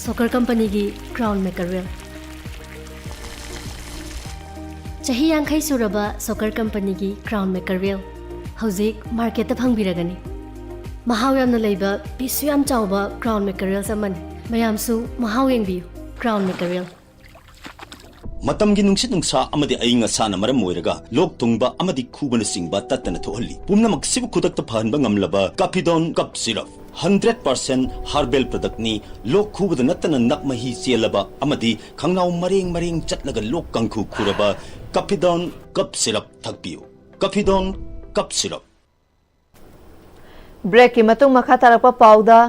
ꯁꯣꯀꯔ ꯀꯝꯄꯅꯤꯒꯤ Crown Mackerel꯫ ꯆꯍꯤ ꯌꯥꯡꯈꯩ ꯁꯨꯔꯕ ꯁꯣꯀꯔ ꯀꯝꯄꯅꯤꯒꯤ Crown Mackerel ꯍꯧꯖꯤꯛ marketꯇ ꯐꯪꯕꯤꯔꯒꯅꯤ꯫ ꯃꯍꯥꯎ ꯌꯥꯝꯅ ꯂꯩꯕ, pieceꯁꯨ ꯌꯥꯝ ꯆꯥꯎꯕ Crown Mackerels ꯑꯃꯅꯤ꯫ ꯃꯌꯥꯝꯁꯨ ꯃꯍꯥꯎ ꯌꯦꯡꯕꯤꯌꯨ꯫ Crown Mackerel꯫ ꯃꯇꯝꯒꯤ ꯅꯨꯡꯁꯤꯠ ꯅꯨꯡꯁꯥ ꯑꯃꯗꯤ ꯑꯏꯪ ꯑꯁꯥꯅ ꯃꯔꯝ ꯑꯣꯏꯔꯒ ꯂꯣꯛ ꯊꯨꯡꯕ ꯑꯃꯗꯤ ꯈꯨꯕꯅꯆꯤꯡꯕ ꯇꯠꯇꯅ ꯊꯣꯛꯍꯜꯂꯤ꯫ ꯄꯨꯝꯅꯃꯛꯁꯤꯕꯨ ꯈꯨꯗꯛꯇ ꯐꯍꯟꯕ ꯉꯝꯂꯕ Capidon Cough Syrup꯫ Hundred percent herbal ꯄ꯭ꯔꯗꯛꯅꯤ꯫ ꯂꯣꯛ ꯈꯨꯕꯗ ꯅꯠꯇꯅ ꯅꯞ ꯃꯍꯤ ꯆꯦꯜꯂꯕ ꯑꯃꯗꯤ ꯈꯪꯅꯥꯎ ꯃꯔꯦꯡ ꯃꯔꯦꯡ ꯆꯠꯂꯒ ꯂꯣꯛ ꯀꯥꯡꯈꯨ ꯈꯨꯔꯕ ꯀꯐꯤꯗꯣꯟ ꯀꯞ ꯁꯤꯔꯞ ꯊꯛꯄꯤꯌꯨ꯫ ꯀꯐꯤꯗꯣꯟ ꯀꯞ ꯁꯤꯔꯞ꯫ ꯕ꯭ꯔꯦꯛꯀꯤ ꯃꯇꯨꯡ ꯃꯈꯥ ꯇꯥꯔꯛꯄ ꯄꯥꯎꯗ,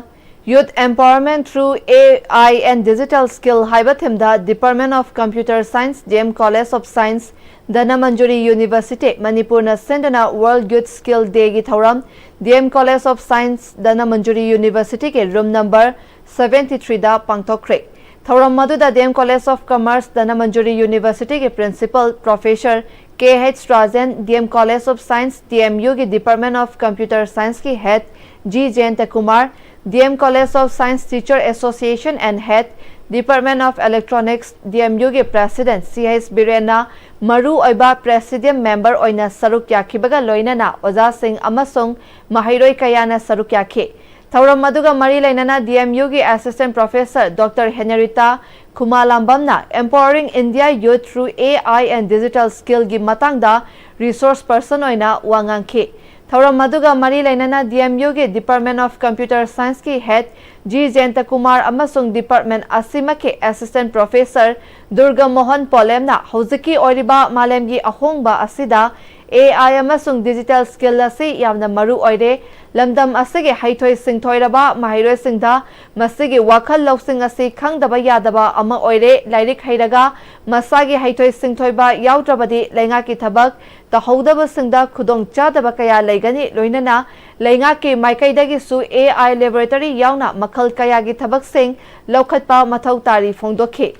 Youth Empowerment Through A I and Digital Skill ꯍꯥꯏꯕ ꯊꯤꯝꯗ Department of Computer Science, D M College of Science, Dhanamanjuri university, ꯃꯅꯤꯄꯨꯔꯅ ꯁꯤꯟꯗꯨꯅ World Youth Skill Dayꯒꯤ ꯊꯧꯔꯝ D M College of Science, Dhanamanjuri ꯌꯨꯅꯤꯚꯔꯁꯤꯇꯤꯒꯤ ꯔꯨꯝ ꯅꯝꯕꯔ ꯁꯚꯦꯟꯇꯤ ꯊ꯭ꯔꯤꯗ ꯄꯥꯡꯊꯣꯛꯈ꯭ꯔꯦ꯫ ꯊꯧꯔꯝ ꯑꯗꯨꯗ D M College of Commerce, Dhanamanjuri ꯌꯨꯅꯤꯚꯔꯁꯤꯇꯤꯒꯤ principal professor K H Rajen, D M College of Science, D M Uꯒꯤ Department of Computer Scienceꯀꯤ head G Jayanta Kumar, D M College of Science Teacher Association and Head, Department of Electronics, D M Uꯒꯤ president C H ꯕꯤꯔꯦꯟꯅ ꯃꯔꯨ ꯑꯣꯏꯕ ꯄ꯭ꯔꯦꯁꯤꯗꯤꯌꯝ member ꯑꯣꯏꯅ ꯁꯔꯨꯛ ꯌꯥꯈꯤꯕꯒ ꯂꯣꯏꯅꯅ ꯑꯣꯖꯥꯁꯤꯡ ꯑꯃꯁꯨꯡ ꯃꯍꯩꯔꯣꯏ ꯀꯌꯥꯅ ꯁꯔꯨꯛ ꯌꯥꯈꯤ꯫ ꯊꯧꯔꯝ ꯑꯗꯨꯒ ꯃꯔꯤ ꯂꯩꯅꯅ D M Uꯒꯤ Assistant Professor Doctor Henrietta ꯈꯨꯃꯥꯂꯥꯝꯕꯝꯅ Empowering India Youth Through A I and Digital Skillꯒꯤ ꯃꯇꯥꯡꯗ resource person ꯑꯣꯏꯅ ꯋꯥ ꯉꯥꯡꯈꯤ꯫ ꯊꯧꯔꯝ ꯑꯗꯨꯒ ꯃꯔꯤ ꯂꯩꯅꯅ D M Uꯒꯤ Department of Computer Scienceꯀꯤ ꯍꯦꯗ ꯖꯤ ꯖꯌꯟꯇ ꯀꯨꯃꯥꯔ ꯑꯃꯁꯨꯡ department ꯑꯁꯤꯃꯛꯀꯤ Assistant Professor Durg Mohan ꯄꯣꯂꯦꯝꯅ ꯍꯧꯖꯤꯛꯀꯤ ꯑꯣꯏꯔꯤꯕ ꯃꯥꯂꯦꯝꯒꯤ ꯑꯍꯣꯡꯕ ꯑꯁꯤꯗ A I ꯑꯃꯁꯨꯡ digital skill ꯑꯁꯤ ꯌꯥꯝꯅ ꯃꯔꯨ ꯑꯣꯏꯔꯦ꯫ ꯂꯝꯗꯝ ꯑꯁꯤꯒꯤ ꯍꯩꯊꯣꯏ ꯁꯤꯡꯊꯣꯏꯔꯕ ꯃꯍꯩꯔꯣꯏꯁꯤꯡꯗ ꯃꯁꯤꯒꯤ ꯋꯥꯈꯜ ꯂꯧꯁꯤꯡ ꯑꯁꯤ ꯈꯪꯗꯕ ꯌꯥꯗꯕ ꯑꯃ ꯑꯣꯏꯔꯦ꯫ ꯂꯥꯏꯔꯤꯛ ꯍꯩꯔꯒ ꯃꯁꯥꯒꯤ ꯍꯩꯊꯣꯏ ꯁꯤꯡꯊꯣꯏꯕ ꯌꯥꯎꯗ꯭ꯔꯕꯗꯤ ꯂꯩꯉꯥꯛꯀꯤ ꯊꯕꯛ ꯇꯧꯍꯧꯗꯕꯁꯤꯡꯗ ꯈꯨꯗꯣꯡꯆꯥꯗꯕ ꯀꯌꯥ ꯂꯩꯒꯅꯤ꯫ ꯂꯣꯏꯅꯅ ꯂꯩꯉꯥꯛꯀꯤ ꯃꯥꯏꯀꯩꯗꯒꯤꯁꯨ A I laboratory ꯌꯥꯎꯅ ꯃꯈꯜ ꯀꯌꯥꯒꯤ ꯊꯕꯛꯁꯤꯡ ꯂꯧꯈꯠꯄ ꯃꯊꯧ ꯇꯥꯔꯤ ꯐꯣꯡꯗꯣꯛꯈꯤ꯫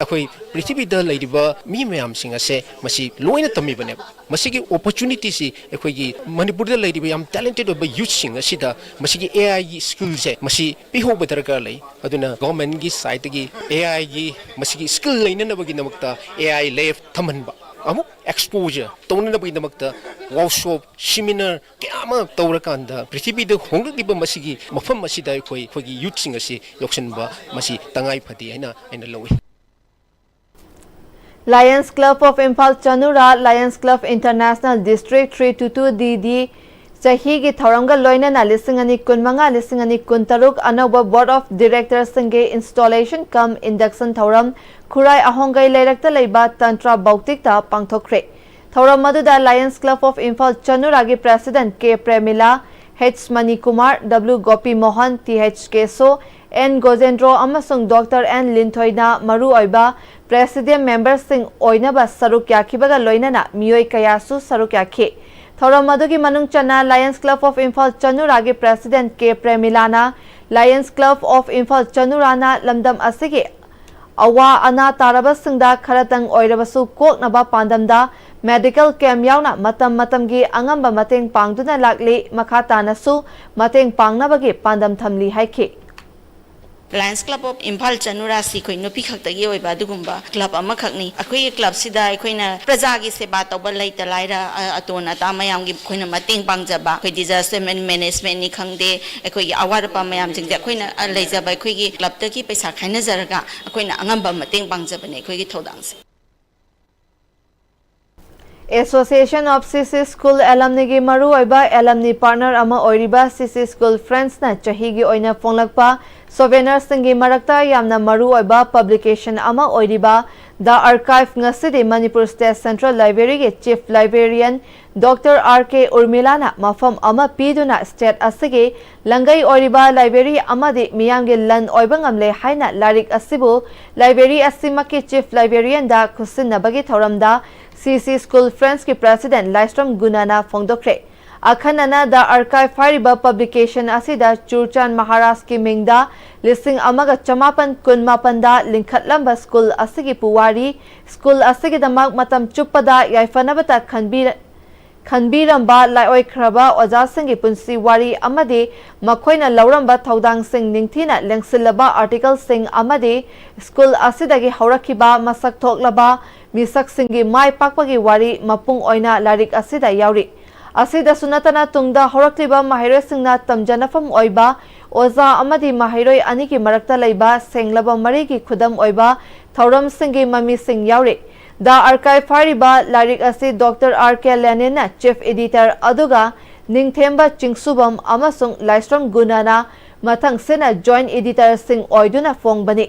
ꯑꯩꯈꯣꯏ ꯄ꯭ꯔꯤꯊꯤꯕꯤꯗ ꯂꯩꯔꯤꯕ ꯃꯤ ꯃꯌꯥꯝꯁꯤꯡ ꯑꯁꯦ ꯃꯁꯤ ꯂꯣꯏꯅ ꯇꯝꯃꯤꯕꯅꯦꯕ꯫ ꯃꯁꯤꯒꯤ opportunityꯁꯤ ꯑꯩꯈꯣꯏꯒꯤ ꯃꯅꯤꯄꯨꯔꯗ ꯂꯩꯔꯤꯕ ꯌꯥꯝ talented ꯑꯣꯏꯕ youthꯁꯤꯡ ꯑꯁꯤꯗ ꯃꯁꯤꯒꯤ AIꯒꯤ skillꯁꯦ ꯃꯁꯤ ꯄꯤꯍꯧꯕ ꯗꯔꯀꯥꯔ ꯂꯩ꯫ ꯑꯗꯨꯅ governmentꯀꯤ sideꯇꯒꯤ AIꯒꯤ ꯃꯁꯤꯒꯤ skill ꯂꯩꯅꯅꯕꯒꯤꯗꯃꯛꯇ AI lab ꯊꯝꯍꯟꯕ, ꯑꯃꯨꯛ exposure ꯇꯧꯅꯅꯕꯒꯤꯗꯃꯛꯇ workshop, seminar ꯀꯌꯥ ꯑꯃ ꯇꯧꯔꯀꯥꯟꯗ ꯄ꯭ꯔꯤꯊꯤꯕꯤꯗ ꯍꯣꯡꯂꯛꯂꯤꯕ ꯃꯁꯤꯒꯤ ꯃꯐꯝ ꯑꯁꯤꯗ ꯑꯩꯈꯣꯏ, ꯑꯩꯈꯣꯏꯒꯤ youthꯁꯤꯡ ꯑꯁꯤ ꯌꯥꯎꯁꯤꯟꯕ ꯃꯁꯤ ꯇꯉꯥꯏ ꯐꯗꯦ ꯍꯥꯏꯅ ꯑꯩꯅ ꯂꯧꯏ꯫ Lions Club of Imphal ꯆꯅꯨꯔꯥ, Lions Club International District three two two D D ꯆꯍꯤꯒꯤ ꯊꯧꯔꯝꯒ ꯂꯣꯏꯅꯅ ꯂꯤꯁꯤꯡ ꯑꯅꯤ ꯀꯨꯟꯃꯉꯥ ꯂꯤꯁꯤꯡ ꯑꯅꯤ ꯀꯨꯟꯇꯔꯨꯛ ꯑꯅꯧꯕ Board of Directorsꯁꯤꯡꯒꯤ installation cum induction ꯊꯧꯔꯝ ꯈꯨꯔꯥꯏ ꯑꯍꯣꯡꯒꯩ ꯂꯩꯔꯛꯇ ꯂꯩꯕ ꯇꯟꯇ꯭ꯔꯥ ꯕꯧꯇꯤꯛꯇ ꯄꯥꯡꯊꯣꯛꯈ꯭ꯔꯦ꯫ ꯊꯧꯔꯝ ꯑꯗꯨꯗ Lions Club of Imphal ꯆꯅꯨꯔꯥꯒꯤ President K Premila, H Manikumar, W Gopi Mohan, T H Kesho, N Gojendro ꯑꯃꯁꯨꯡ ꯗꯣꯛꯇꯔ ꯑꯦꯟ ꯂꯤꯟꯊꯣꯏꯅ ꯃꯔꯨꯑꯣꯏꯕ Presidium memberꯁꯤꯡ ꯑꯣꯏꯅꯕ ꯁꯔꯨꯛ ꯌꯥꯈꯤꯕꯒ ꯂꯣꯏꯅꯅ ꯃꯤꯑꯣꯏ ꯀꯌꯥꯁꯨ ꯁꯔꯨꯛ ꯌꯥꯈꯤ꯫ ꯊꯧꯔꯝ ꯑꯗꯨꯒꯤ ꯃꯅꯨꯡ ꯆꯟꯅ Lions Club of Imphal ꯆꯅꯨꯔꯥꯒꯤ President K ꯄ꯭ꯔꯦꯃꯤꯂꯥꯅ Lions Club of Imphal ꯆꯅꯨꯔꯥꯅ ꯂꯝꯗꯝ ꯑꯁꯤꯒꯤ ꯑꯋꯥ ꯑꯅꯥ ꯇꯥꯔꯕꯁꯤꯡꯗ ꯈꯔꯇꯪ ꯑꯣꯏꯔꯕꯁꯨ ꯀꯣꯛꯅꯕ ꯄꯥꯟꯗꯝꯗ medical camp ꯌꯥꯎꯅ ꯃꯇꯝ ꯃꯇꯝꯒꯤ ꯑꯉꯝꯕ ꯃꯇꯦꯡ ꯄꯥꯡꯗꯨꯅ ꯂꯥꯛꯂꯤ꯫ ꯃꯈꯥ ꯇꯥꯅꯁꯨ ꯃꯇꯦꯡ ꯄꯥꯡꯅꯕꯒꯤ ꯄꯥꯟꯗꯝ ꯊꯝꯂꯤ ꯍꯥꯏꯈꯤ꯫ Lions Club of Imphal ꯆꯅꯨꯔꯥꯁꯤ ꯑꯩꯈꯣꯏ ꯅꯨꯄꯤ ꯈꯛꯇꯒꯤ ꯑꯣꯏꯕ ꯑꯗꯨꯒꯨꯝꯕ club ꯑꯃꯈꯛꯅꯤ꯫ ꯑꯩꯈꯣꯏꯒꯤ clubꯁꯤꯗ ꯑꯩꯈꯣꯏꯅ ꯄ꯭ꯔꯖꯥꯒꯤ ꯁꯦꯕꯥ ꯇꯧꯕ ꯂꯩꯇ ꯂꯥꯏꯔ, ꯑ, ꯑꯇꯣꯟ ꯑꯇꯥ ꯃꯌꯥꯝꯒꯤ ꯑꯩꯈꯣꯏꯅ ꯃꯇꯦꯡ ꯄꯥꯡꯖꯕ, ꯑꯩꯈꯣꯏ disaster man-, managementꯅꯤ ꯈꯪꯗꯦ, ꯑꯩꯈꯣꯏꯒꯤ ꯑꯋꯥꯠ ꯑꯄꯥ ꯃꯌꯥꯝꯁꯤꯡꯁꯦ ꯑꯩꯈꯣꯏꯅ, ꯑ, ꯂꯩꯖꯕ ꯑꯩꯈꯣꯏꯒꯤ clubꯇꯒꯤ ꯄꯩꯁꯥ ꯈꯥꯏꯅꯖꯔꯒ ꯑꯩꯈꯣꯏꯅ ꯑꯉꯝꯕ ꯃꯇꯦꯡ ꯄꯥꯡꯖꯕꯅꯦ ꯑꯩꯈꯣꯏꯒꯤ ꯊꯧꯗꯥꯡꯁꯦ꯫ Association of C C School Alumniꯒꯤ ꯃꯔꯨꯑꯣꯏꯕ alumni partner ꯑꯃ ꯑꯣꯏꯔꯤꯕ C C School Friendsꯅ ꯆꯍꯤꯒꯤ ꯑꯣꯏꯅ ꯐꯣꯡꯂꯛꯄ souvenirsꯁꯤꯡꯒꯤ ꯃꯔꯛꯇ ꯌꯥꯝꯅ ꯃꯔꯨꯑꯣꯏꯕ publication ꯑꯃ ꯑꯣꯏꯔꯤꯕ The Archive ꯉꯁꯤꯗꯤ Manipur State Central Libraryꯒꯤ Chief Librarian Doctor R K ꯎꯔꯃꯤꯂꯥꯅ ꯃꯐꯝ ꯑꯃ ꯄꯤꯗꯨꯅ state ꯑꯁꯤꯒꯤ ꯂꯪꯒꯩ ꯑꯣꯏꯔꯤꯕ library ꯑꯃꯗꯤ ꯃꯤꯌꯥꯝꯒꯤ ꯂꯟ ꯑꯣꯏꯕ ꯉꯝꯂꯦ ꯍꯥꯏꯅ ꯂꯥꯏꯔꯤꯛ ꯑꯁꯤꯕꯨ library ꯑꯁꯤꯃꯛꯀꯤ Chief Librarianꯗ ꯈꯨꯠꯁꯤꯟꯅꯕꯒꯤ ꯊꯧꯔꯝꯗ C C School Friendsꯀꯤ President ꯂꯥꯏꯁ꯭ꯔꯝ ꯒꯨꯅꯥꯅ ꯐꯣꯡꯗꯣꯛꯈ꯭ꯔꯦ꯫ ꯑꯈꯟꯅꯅ The Archive ꯍꯥꯏꯔꯤꯕ publication ꯑꯁꯤꯗ ꯆꯨꯔꯆꯥꯟ ꯃꯍꯥꯔꯥꯖꯀꯤ ꯃꯤꯡꯗ ꯂꯤꯁꯤꯡ ꯑꯃꯒ ꯆꯃꯥꯄꯟ ꯀꯨꯟꯃꯥꯄꯟꯗ ꯂꯤꯡꯈꯠꯂꯝꯕ school ꯑꯁꯤꯒꯤ ꯄꯨꯋꯥꯔꯤ, school ꯑꯁꯤꯒꯤꯗꯃꯛ ꯃꯇꯝ ꯆꯨꯞꯄꯗ ꯌꯥꯏꯐꯅꯕꯇ ꯈꯟꯕꯤ-, ꯈꯟꯕꯤꯔꯝꯕ ꯂꯥꯏꯑꯣꯏꯈ꯭ꯔꯕ ꯑꯣꯖꯥꯁꯤꯡꯒꯤ ꯄꯨꯟꯁꯤ ꯋꯥꯔꯤ ꯑꯃꯗꯤ ꯃꯈꯣꯏꯅ ꯂꯧꯔꯝꯕ ꯊꯧꯗꯥꯡꯁꯤꯡ ꯅꯤꯡꯊꯤꯅ ꯂꯦꯡꯁꯤꯜꯂꯕ articleꯁꯤꯡ ꯑꯃꯗꯤ school ꯑꯁꯤꯗꯒꯤ ꯍꯧꯔꯛꯈꯤꯕ ꯃꯁꯛ ꯊꯣꯛꯂꯕ ꯃꯤꯁꯛꯁꯤꯡꯒꯤ ꯃꯥꯏ ꯄꯥꯛꯄꯒꯤ ꯋꯥꯔꯤ ꯃꯄꯨꯡ ꯑꯣꯏꯅ ꯂꯥꯏꯔꯤꯛ ꯑꯁꯤꯗ ꯌꯥꯎꯔꯤ꯫ ꯑꯁꯤꯗꯁꯨ ꯅꯠꯇꯅ ꯇꯨꯡꯗ ꯍꯧꯔꯛꯂꯤꯕ ꯃꯍꯩꯔꯣꯏꯁꯤꯡꯅ ꯇꯝꯖꯅꯐꯝ ꯑꯣꯏꯕ ꯑꯣꯖꯥ ꯑꯃꯗꯤ ꯃꯍꯩꯔꯣꯏ ꯑꯅꯤꯒꯤ ꯃꯔꯛꯇ ꯂꯩꯕ ꯁꯦꯡꯂꯕ ꯃꯔꯤꯒꯤ ꯈꯨꯗꯝ ꯑꯣꯏꯕ ꯊꯧꯔꯝꯁꯤꯡꯒꯤ ꯃꯃꯤꯁꯤꯡ ꯌꯥꯎꯔꯤ꯫ The Archive ꯍꯥꯏꯔꯤꯕ ꯂꯥꯏꯔꯤꯛ ꯑꯁꯤ Doctor R K ꯂꯦꯅꯤꯟꯅ Chief Editor ꯑꯗꯨꯒ ꯅꯤꯡꯊꯦꯝꯕ ꯆꯤꯡꯁꯨꯕꯝ ꯑꯃꯁꯨꯡ ꯂꯥꯏꯁ꯭ꯔꯝ ꯒꯨꯅꯥꯅ ꯃꯊꯪꯁꯤꯠꯅ joint editorꯁꯤꯡ ꯑꯣꯏꯗꯨꯅ ꯐꯣꯡꯕꯅꯤ꯫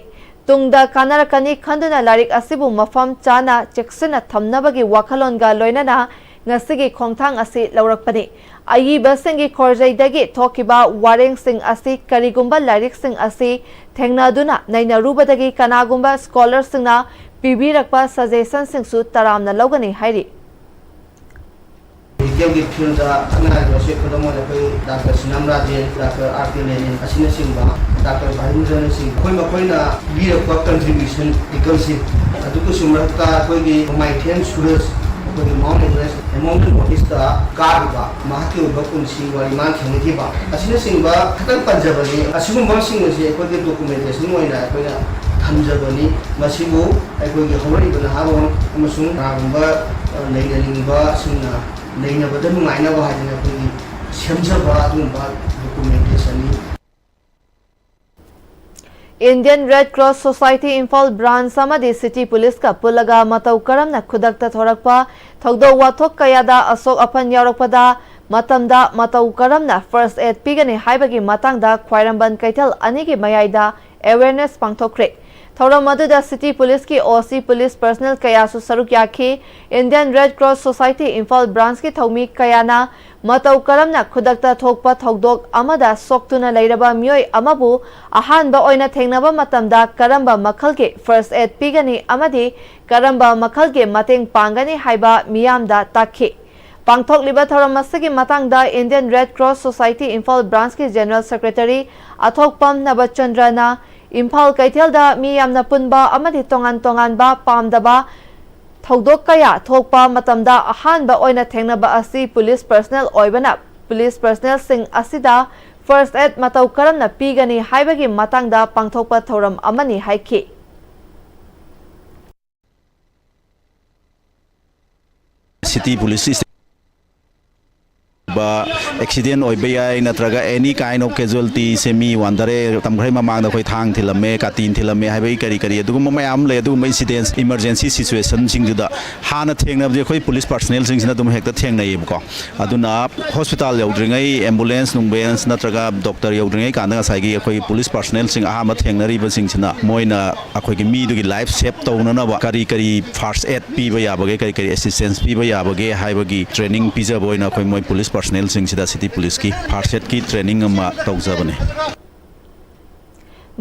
ꯇꯨꯡꯗ ꯀꯥꯟꯅꯔꯛꯀꯅꯤ ꯈꯟꯗꯨꯅ ꯂꯥꯏꯔꯤꯛ ꯑꯁꯤꯕꯨ ꯃꯐꯝ ꯆꯥꯅ ꯆꯦꯛꯁꯤꯟꯅ ꯊꯝꯅꯕꯒꯤ ꯋꯥꯈꯜꯂꯣꯟꯒ ꯂꯣꯏꯅꯅ ꯉꯁꯤꯒꯤ ꯈꯣꯡꯊꯥꯡ ꯑꯁꯤ ꯂꯧꯔꯛꯄꯅꯤ꯫ ꯑꯏꯕꯁꯤꯡꯒꯤ ꯈꯣꯔꯖꯩꯗꯒꯤ ꯊꯣꯛꯈꯤꯕ ꯋꯥꯔꯦꯡꯁꯤꯡ ꯑꯁꯤ ꯀꯔꯤꯒꯨꯝꯕ ꯂꯥꯏꯔꯤꯛꯁꯤꯡ ꯑꯁꯤ ꯊꯦꯡꯅꯗꯨꯅ ꯅꯩꯅꯔꯨꯕꯗꯒꯤ ꯀꯅꯥꯒꯨꯝꯕ ꯁ꯭ꯀꯣꯂꯔꯁꯤꯡꯅ ꯄꯤꯕꯤꯔꯛꯄ ꯁꯖꯦꯁꯟꯁꯤꯡꯁꯨ ꯇꯔꯥꯝꯅ ꯂꯧꯒꯅꯤ ꯍꯥꯏꯔꯤ꯫ ꯃꯦꯗꯤꯀꯦꯜꯒꯤ ꯐꯤꯜꯗ ꯈꯪꯅ ꯍꯥꯏꯔꯤꯕꯁꯦ ꯈꯨꯗꯝ ꯑꯣꯏꯅ ꯑꯩꯈꯣꯏ doctor Sinam Rajen, doctor R K Lenin ꯑꯁꯤꯅꯆꯤꯡꯕ, ꯗꯥꯛꯇꯔ ꯚꯥꯏꯍꯨꯟꯗ꯭ꯔꯅꯆꯤꯡꯕ ꯑꯩꯈꯣꯏ ꯃꯈꯣꯏꯅ ꯄꯤꯔꯛꯄ ꯀꯟꯇ꯭ꯔꯤꯕ꯭ꯌꯨꯁꯟ ꯑꯥꯔꯇꯤꯀꯜꯁꯤꯡ ꯑꯗꯨꯒꯤꯁꯨ ꯃꯔꯛꯇ ꯑꯩꯈꯣꯏꯒꯤ ꯃꯥꯏꯊꯦꯟ ꯁꯨꯔꯖ, ꯑꯩꯈꯣꯏꯒꯤ ꯃꯥꯎꯟ ꯑꯦꯚꯔꯦꯁ, ꯃꯥꯎꯟꯇꯦꯟ ꯕꯣꯗꯤꯁꯇ ꯀꯥꯈꯤꯕ ꯃꯍꯥꯛꯀꯤ ꯑꯣꯏꯕ ꯄꯨꯟꯁꯤ ꯋꯥꯔꯤ ꯃꯥꯅ ꯊꯦꯡꯅꯈꯤꯕ ꯑꯁꯤꯅꯆꯤꯡꯕ ꯈꯇꯪ ꯄꯟꯖꯕꯅꯤ꯫ ꯑꯁꯤꯒꯨꯝꯕꯁꯤꯡ ꯑꯁꯤ ꯑꯩꯈꯣꯏꯒꯤ ꯗꯣꯀꯨꯃꯦꯟꯇꯦꯁꯟ ꯑꯣꯏꯅ ꯑꯩꯈꯣꯏꯅ ꯊꯝꯖꯕꯅꯤ꯫ ꯃꯁꯤꯕꯨ ꯑꯩꯈꯣꯏꯒꯤ ꯍꯧꯔꯛꯏꯕ ꯅꯍꯥꯔꯣꯜ ꯑꯃꯁꯨꯡ ꯀꯅꯥꯒꯨꯝꯕ ꯂꯩꯅꯅꯤꯡꯕꯁꯤꯡꯅ ꯂꯩꯅꯕꯗ ꯅꯨꯡꯉꯥꯏꯅꯕ ꯍꯥꯏꯗꯅ ꯑꯩꯈꯣꯏꯒꯤ ꯁꯦꯝꯖꯕ ꯑꯗꯨꯒꯨꯝꯕ ꯗꯣꯀꯨꯃꯦꯟꯇꯦꯁꯟꯅꯤ꯫ Indian Red Cross Society Imphal branch ꯑꯃꯗꯤ ꯁꯤꯇꯤ ꯄꯨꯂꯤꯁꯀ ꯄꯨꯜꯂꯒ ꯃꯇꯧ ꯀꯔꯝꯅ ꯈꯨꯗꯛꯇ ꯊꯣꯔꯛꯄ ꯊꯧꯗꯣꯛ ꯋꯥꯊꯣꯛ ꯀꯌꯥꯗ ꯑꯁꯣꯛ ꯑꯄꯟ ꯌꯥꯎꯔꯛꯄꯗ ꯃꯇꯝꯗ ꯃꯇꯧ ꯀꯔꯝꯅ ꯐꯥꯔꯁ ꯑꯦꯗ ꯄꯤꯒꯅꯤ ꯍꯥꯏꯕꯒꯤ ꯃꯇꯥꯡꯗ ꯈ꯭ꯋꯥꯏꯔꯝꯕꯟ ꯀꯩꯊꯦꯜ ꯑꯅꯤꯒꯤ ꯃꯌꯥꯏꯗ ꯑꯦꯋꯦꯔꯅꯦꯁ ꯄꯥꯡꯊꯣꯛꯈ꯭ꯔꯦ꯫ ꯊꯧꯔꯝ ꯑꯗꯨꯗ ꯁꯤꯇꯤ ꯄꯨꯂꯤꯁꯀꯤ ꯑꯣ ꯁꯤ, ꯄꯨꯂꯤꯁ ꯄꯔꯁꯅꯦꯜ ꯀꯌꯥꯁꯨ ꯁꯔꯨꯛ ꯌꯥꯈꯤ꯫ Indian Red Cross Society Imphal ꯕ꯭ꯔꯥꯟꯆꯀꯤ ꯊꯧꯃꯤ ꯀꯌꯥꯅ ꯃꯇꯧ ꯀꯔꯝꯅ ꯈꯨꯗꯛꯇ ꯊꯣꯛꯄ ꯊꯧꯗꯣꯛ ꯑꯃꯗ ꯁꯣꯛꯇꯨꯅ ꯂꯩꯔꯕ ꯃꯤꯑꯣꯏ ꯑꯃꯕꯨ ꯑꯍꯥꯟꯕ ꯑꯣꯏꯅ ꯊꯦꯡꯅꯕ ꯃꯇꯝꯗ ꯀꯔꯝꯕ ꯃꯈꯜꯒꯤ ꯐꯥꯔꯁ ꯑꯦꯗ ꯄꯤꯒꯅꯤ ꯑꯃꯗꯤ ꯀꯔꯝꯕ ꯃꯈꯜꯒꯤ ꯃꯇꯦꯡ ꯄꯥꯡꯒꯅꯤ ꯍꯥꯏꯕ ꯃꯤꯌꯥꯝꯗ ꯇꯥꯛꯈꯤ꯫ ꯄꯥꯡꯊꯣꯛꯂꯤꯕ ꯊꯧꯔꯝ ꯑꯁꯤꯒꯤ ꯃꯇꯥꯡꯗ Indian Red Cross Society Imphal ꯕ꯭ꯔꯥꯟꯆꯀꯤ ꯖꯦꯅꯔꯦꯜ ꯁꯦꯀ꯭ꯔꯦꯇꯔꯤ ꯑꯊꯣꯛꯄꯝ ꯅꯕꯆꯟꯗ꯭ꯔꯅ ꯏꯝꯐꯥꯜ ꯀꯩꯊꯦꯜꯗ ꯃꯤ ꯌꯥꯝꯅ ꯄꯨꯟꯕ ꯑꯃꯗꯤ ꯇꯣꯉꯥꯟ ꯇꯣꯉꯥꯟꯕ ꯄꯥꯝꯗꯕ ꯊꯧꯗꯣꯛ ꯀꯌꯥ ꯊꯣꯛꯄ ꯃꯇꯝꯗ ꯑꯍꯥꯟꯕ ꯑꯣꯏꯅ ꯊꯦꯡꯅꯕ ꯑꯁꯤ ꯄꯨꯂꯤꯁ ꯄꯔꯁꯅꯦꯜ ꯑꯣꯏꯕꯅ ꯄꯨꯂꯤꯁ ꯄꯔꯁꯅꯦꯜꯁꯤꯡ ꯑꯁꯤꯗ ꯐꯥꯔꯁ ꯑꯦꯗ ꯃꯇꯧ ꯀꯔꯝꯅ ꯄꯤꯒꯅꯤ ꯍꯥꯏꯕꯒꯤ ꯃꯇꯥꯡꯗ ꯄꯥꯡꯊꯣꯛꯄ ꯊꯧꯔꯝ ꯑꯃꯅꯤ ꯍꯥꯏꯈꯤ꯫ ꯁꯤꯇꯤ ꯄꯨꯂꯤꯁ ꯏꯁꯇꯦꯁꯟ ꯑꯦꯛꯁꯤꯗꯦꯟ ꯑꯣꯏꯕ ꯌꯥꯏ, ꯅꯠꯇ꯭ꯔꯒ any kind of casualty ꯁꯦ ꯃꯤ ꯋꯥꯟꯊꯔꯦ, ꯃꯇꯝ ꯈꯔꯒꯤ ꯃꯃꯥꯡꯗ ꯑꯩꯈꯣꯏ ꯊꯥꯡ ꯊꯤꯜꯂꯝꯃꯦ, ꯀꯥꯇꯤꯟ ꯊꯤꯜꯂꯝꯃꯦ ꯍꯥꯏꯕꯒꯤ ꯀꯔꯤ ꯀꯔꯤ ꯑꯗꯨꯒꯨꯝꯕ ꯃꯌꯥꯝ ꯑꯃ ꯂꯩ꯫ ꯑꯗꯨꯒꯨꯝꯕ incidents, emergency situation ꯁꯤꯡꯗꯨꯗ ꯍꯥꯟꯅ ꯊꯦꯡꯅꯕꯗꯤ ꯑꯩꯈꯣꯏ ꯄꯨꯂꯤꯁ ꯄꯥꯔꯁꯅꯦꯜꯁꯤꯡꯁꯤꯅ ꯑꯗꯨꯝ ꯍꯦꯛꯇ ꯊꯦꯡꯅꯩꯌꯦꯕꯀꯣ꯫ ꯑꯗꯨꯅ ꯍꯣꯁꯄꯤꯇꯥꯜ ꯌꯧꯗ꯭ꯔꯤꯉꯩ, ambulance ꯅꯨꯡꯕꯨꯂꯦꯟꯁ ꯅꯠꯇ꯭ꯔꯒ ꯗꯣꯛꯇꯔ ꯌꯧꯗ꯭ꯔꯤꯉꯩ ꯀꯥꯟꯗ ꯉꯁꯥꯏꯒꯤ ꯑꯩꯈꯣꯏ ꯄꯨꯂꯤꯁ ꯄꯥꯔꯁꯅꯦꯜꯁꯤꯡ ꯑꯍꯥꯟꯕ ꯊꯦꯡꯅꯔꯤꯕꯁꯤꯡꯁꯤꯅ ꯃꯣꯏꯅ ꯑꯩꯈꯣꯏꯒꯤ ꯃꯤꯗꯨꯒꯤ ꯂꯥꯏꯐ ꯁꯦꯞ ꯇꯧꯅꯅꯕ ꯀꯔꯤ ꯀꯔꯤ ꯐꯥꯔꯁ ꯑꯦꯗ ꯄꯤꯕ ꯌꯥꯕꯒꯦ, ꯀꯔꯤ ꯀꯔꯤ ꯑꯦꯁꯤꯁꯇꯦꯟꯁ ꯄꯤꯕ ꯌꯥꯕꯒꯦ ꯍꯥꯏꯕꯒꯤ ꯇ꯭ꯔꯦꯅꯤꯡ ꯄꯤꯖꯕ ꯑꯣꯏꯅ ꯑꯩꯈꯣꯏ ꯃꯣꯏ ꯄꯨꯂꯤꯁ ꯄꯥꯔꯁꯅꯦꯜꯁꯤꯡꯁꯤꯗ ꯁꯤꯇꯤ ꯄꯨꯂꯤꯁꯀꯤ ꯐꯥꯔꯁ ꯑꯦꯗꯀꯤ ꯇ꯭ꯔꯦꯅꯤꯡ ꯑꯃ ꯇꯧꯖꯕꯅꯤ꯫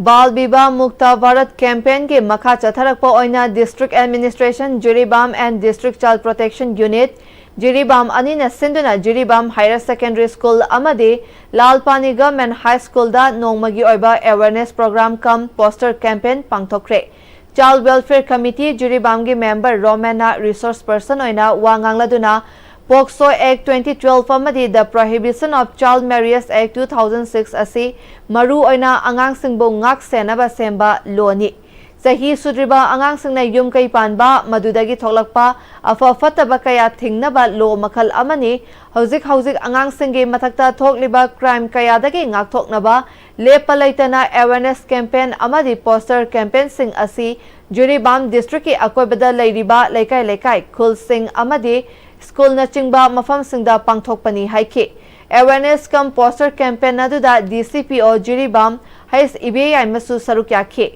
ꯕꯥꯜ ꯕꯤꯕꯥ ꯃꯨꯛꯇ ꯚꯥꯔꯠ ꯀꯦꯝꯄꯦꯟꯒꯤ ꯃꯈꯥ ꯆꯠꯊꯔꯛꯄ ꯑꯣꯏꯅ district administration Jiribam and District Child Protection Unit Jiribam ꯑꯅꯤꯅ ꯁꯤꯟꯗꯨꯅ ꯖꯤꯔꯤꯕꯥꯝ ꯍꯥꯌꯔ ꯁꯦꯀꯦꯟꯗꯔꯤ ꯁ꯭ꯀꯨꯜ ꯑꯃꯗꯤ ꯂꯥꯜ ꯄꯥꯅꯤ ꯒꯚꯔꯟꯃꯦꯟꯠ ꯍꯥꯏ ꯁ꯭ꯀꯨꯜꯗ ꯅꯣꯡꯃꯒꯤ ꯑꯣꯏꯕ awareness program cum poster campaign ꯄꯥꯡꯊꯣꯛꯈ꯭ꯔꯦ꯫ Child Welfare Committee ꯖꯤꯔꯤꯕꯥꯝꯒꯤ ꯃꯦꯝꯕꯔ ꯔꯣꯃꯦꯟꯅ ꯔꯤꯁꯣꯔꯁ ꯄꯔꯁꯟ ꯑꯣꯏꯅ ꯋꯥ ꯉꯥꯡꯂꯗꯨꯅ, POCSO Act twenty twelve ꯑꯃꯗꯤ The Prohibition of Child Marriage Act two thousand six ꯑꯁꯤ ꯃꯔꯨ ꯑꯣꯏꯅ ꯑꯉꯥꯡꯁꯤꯡꯕꯨ ꯉꯥꯛ ꯁꯦꯟꯅꯕ ꯁꯦꯝꯕ ꯂꯣꯅꯤ꯫ ꯆꯍꯤ ꯁꯨꯗ꯭ꯔꯤꯕ ꯑꯉꯥꯡꯁꯤꯡꯅ ꯌꯨꯝ ꯀꯩ ꯄꯥꯟꯕ, ꯃꯗꯨꯗꯒꯤ ꯊꯣꯛꯂꯛꯄ ꯑꯐ ꯐꯠꯇꯕ ꯀꯌꯥ ꯊꯤꯡꯅꯕ ꯂꯣ ꯃꯈꯜ ꯑꯃꯅꯤ꯫ ꯍꯧꯖꯤꯛ ꯍꯧꯖꯤꯛ ꯑꯉꯥꯡꯁꯤꯡꯒꯤ ꯃꯊꯛꯇ ꯊꯣꯛꯂꯤꯕ ꯀ꯭ꯔꯥꯏꯝ ꯀꯌꯥꯗꯒꯤ ꯉꯥꯛꯊꯣꯛꯅꯕ ꯂꯦꯞꯄ ꯂꯩꯇꯅ ꯑꯦꯋꯦꯔꯅꯦꯁ ꯀꯦꯝꯄꯦꯟ ꯑꯃꯗꯤ ꯄꯣꯁꯇꯔ ꯀꯦꯝꯄꯦꯟꯁꯤꯡ ꯑꯁꯤ ꯖꯤꯔꯤꯕꯥꯝ ꯗꯤꯁꯇ꯭ꯔꯤꯛꯀꯤ ꯑꯀꯣꯏꯕꯗ ꯂꯩꯔꯤꯕ ꯂꯩꯀꯥꯏ ꯂꯩꯀꯥꯏ, ꯈꯨꯜꯁꯤꯡ ꯑꯃꯗꯤ ꯁ꯭ꯀꯨꯜꯅꯆꯤꯡꯕ ꯃꯐꯝꯁꯤꯡꯗ ꯄꯥꯡꯊꯣꯛꯄꯅꯤ ꯍꯥꯏꯈꯤ꯫ ꯑꯦꯋꯦꯔꯅꯦꯁ ꯀꯝ ꯄꯣꯁꯇꯔ ꯀꯦꯝꯄꯦꯟ ꯑꯗꯨꯗ ꯗꯤ ꯁꯤ ꯄꯤ ꯑꯣ ꯖꯤꯔꯤꯕꯥꯝ ꯍꯩꯁ ꯏꯕꯦꯌꯥꯏꯃꯁꯨ ꯁꯔꯨꯛ ꯌꯥꯈꯤ꯫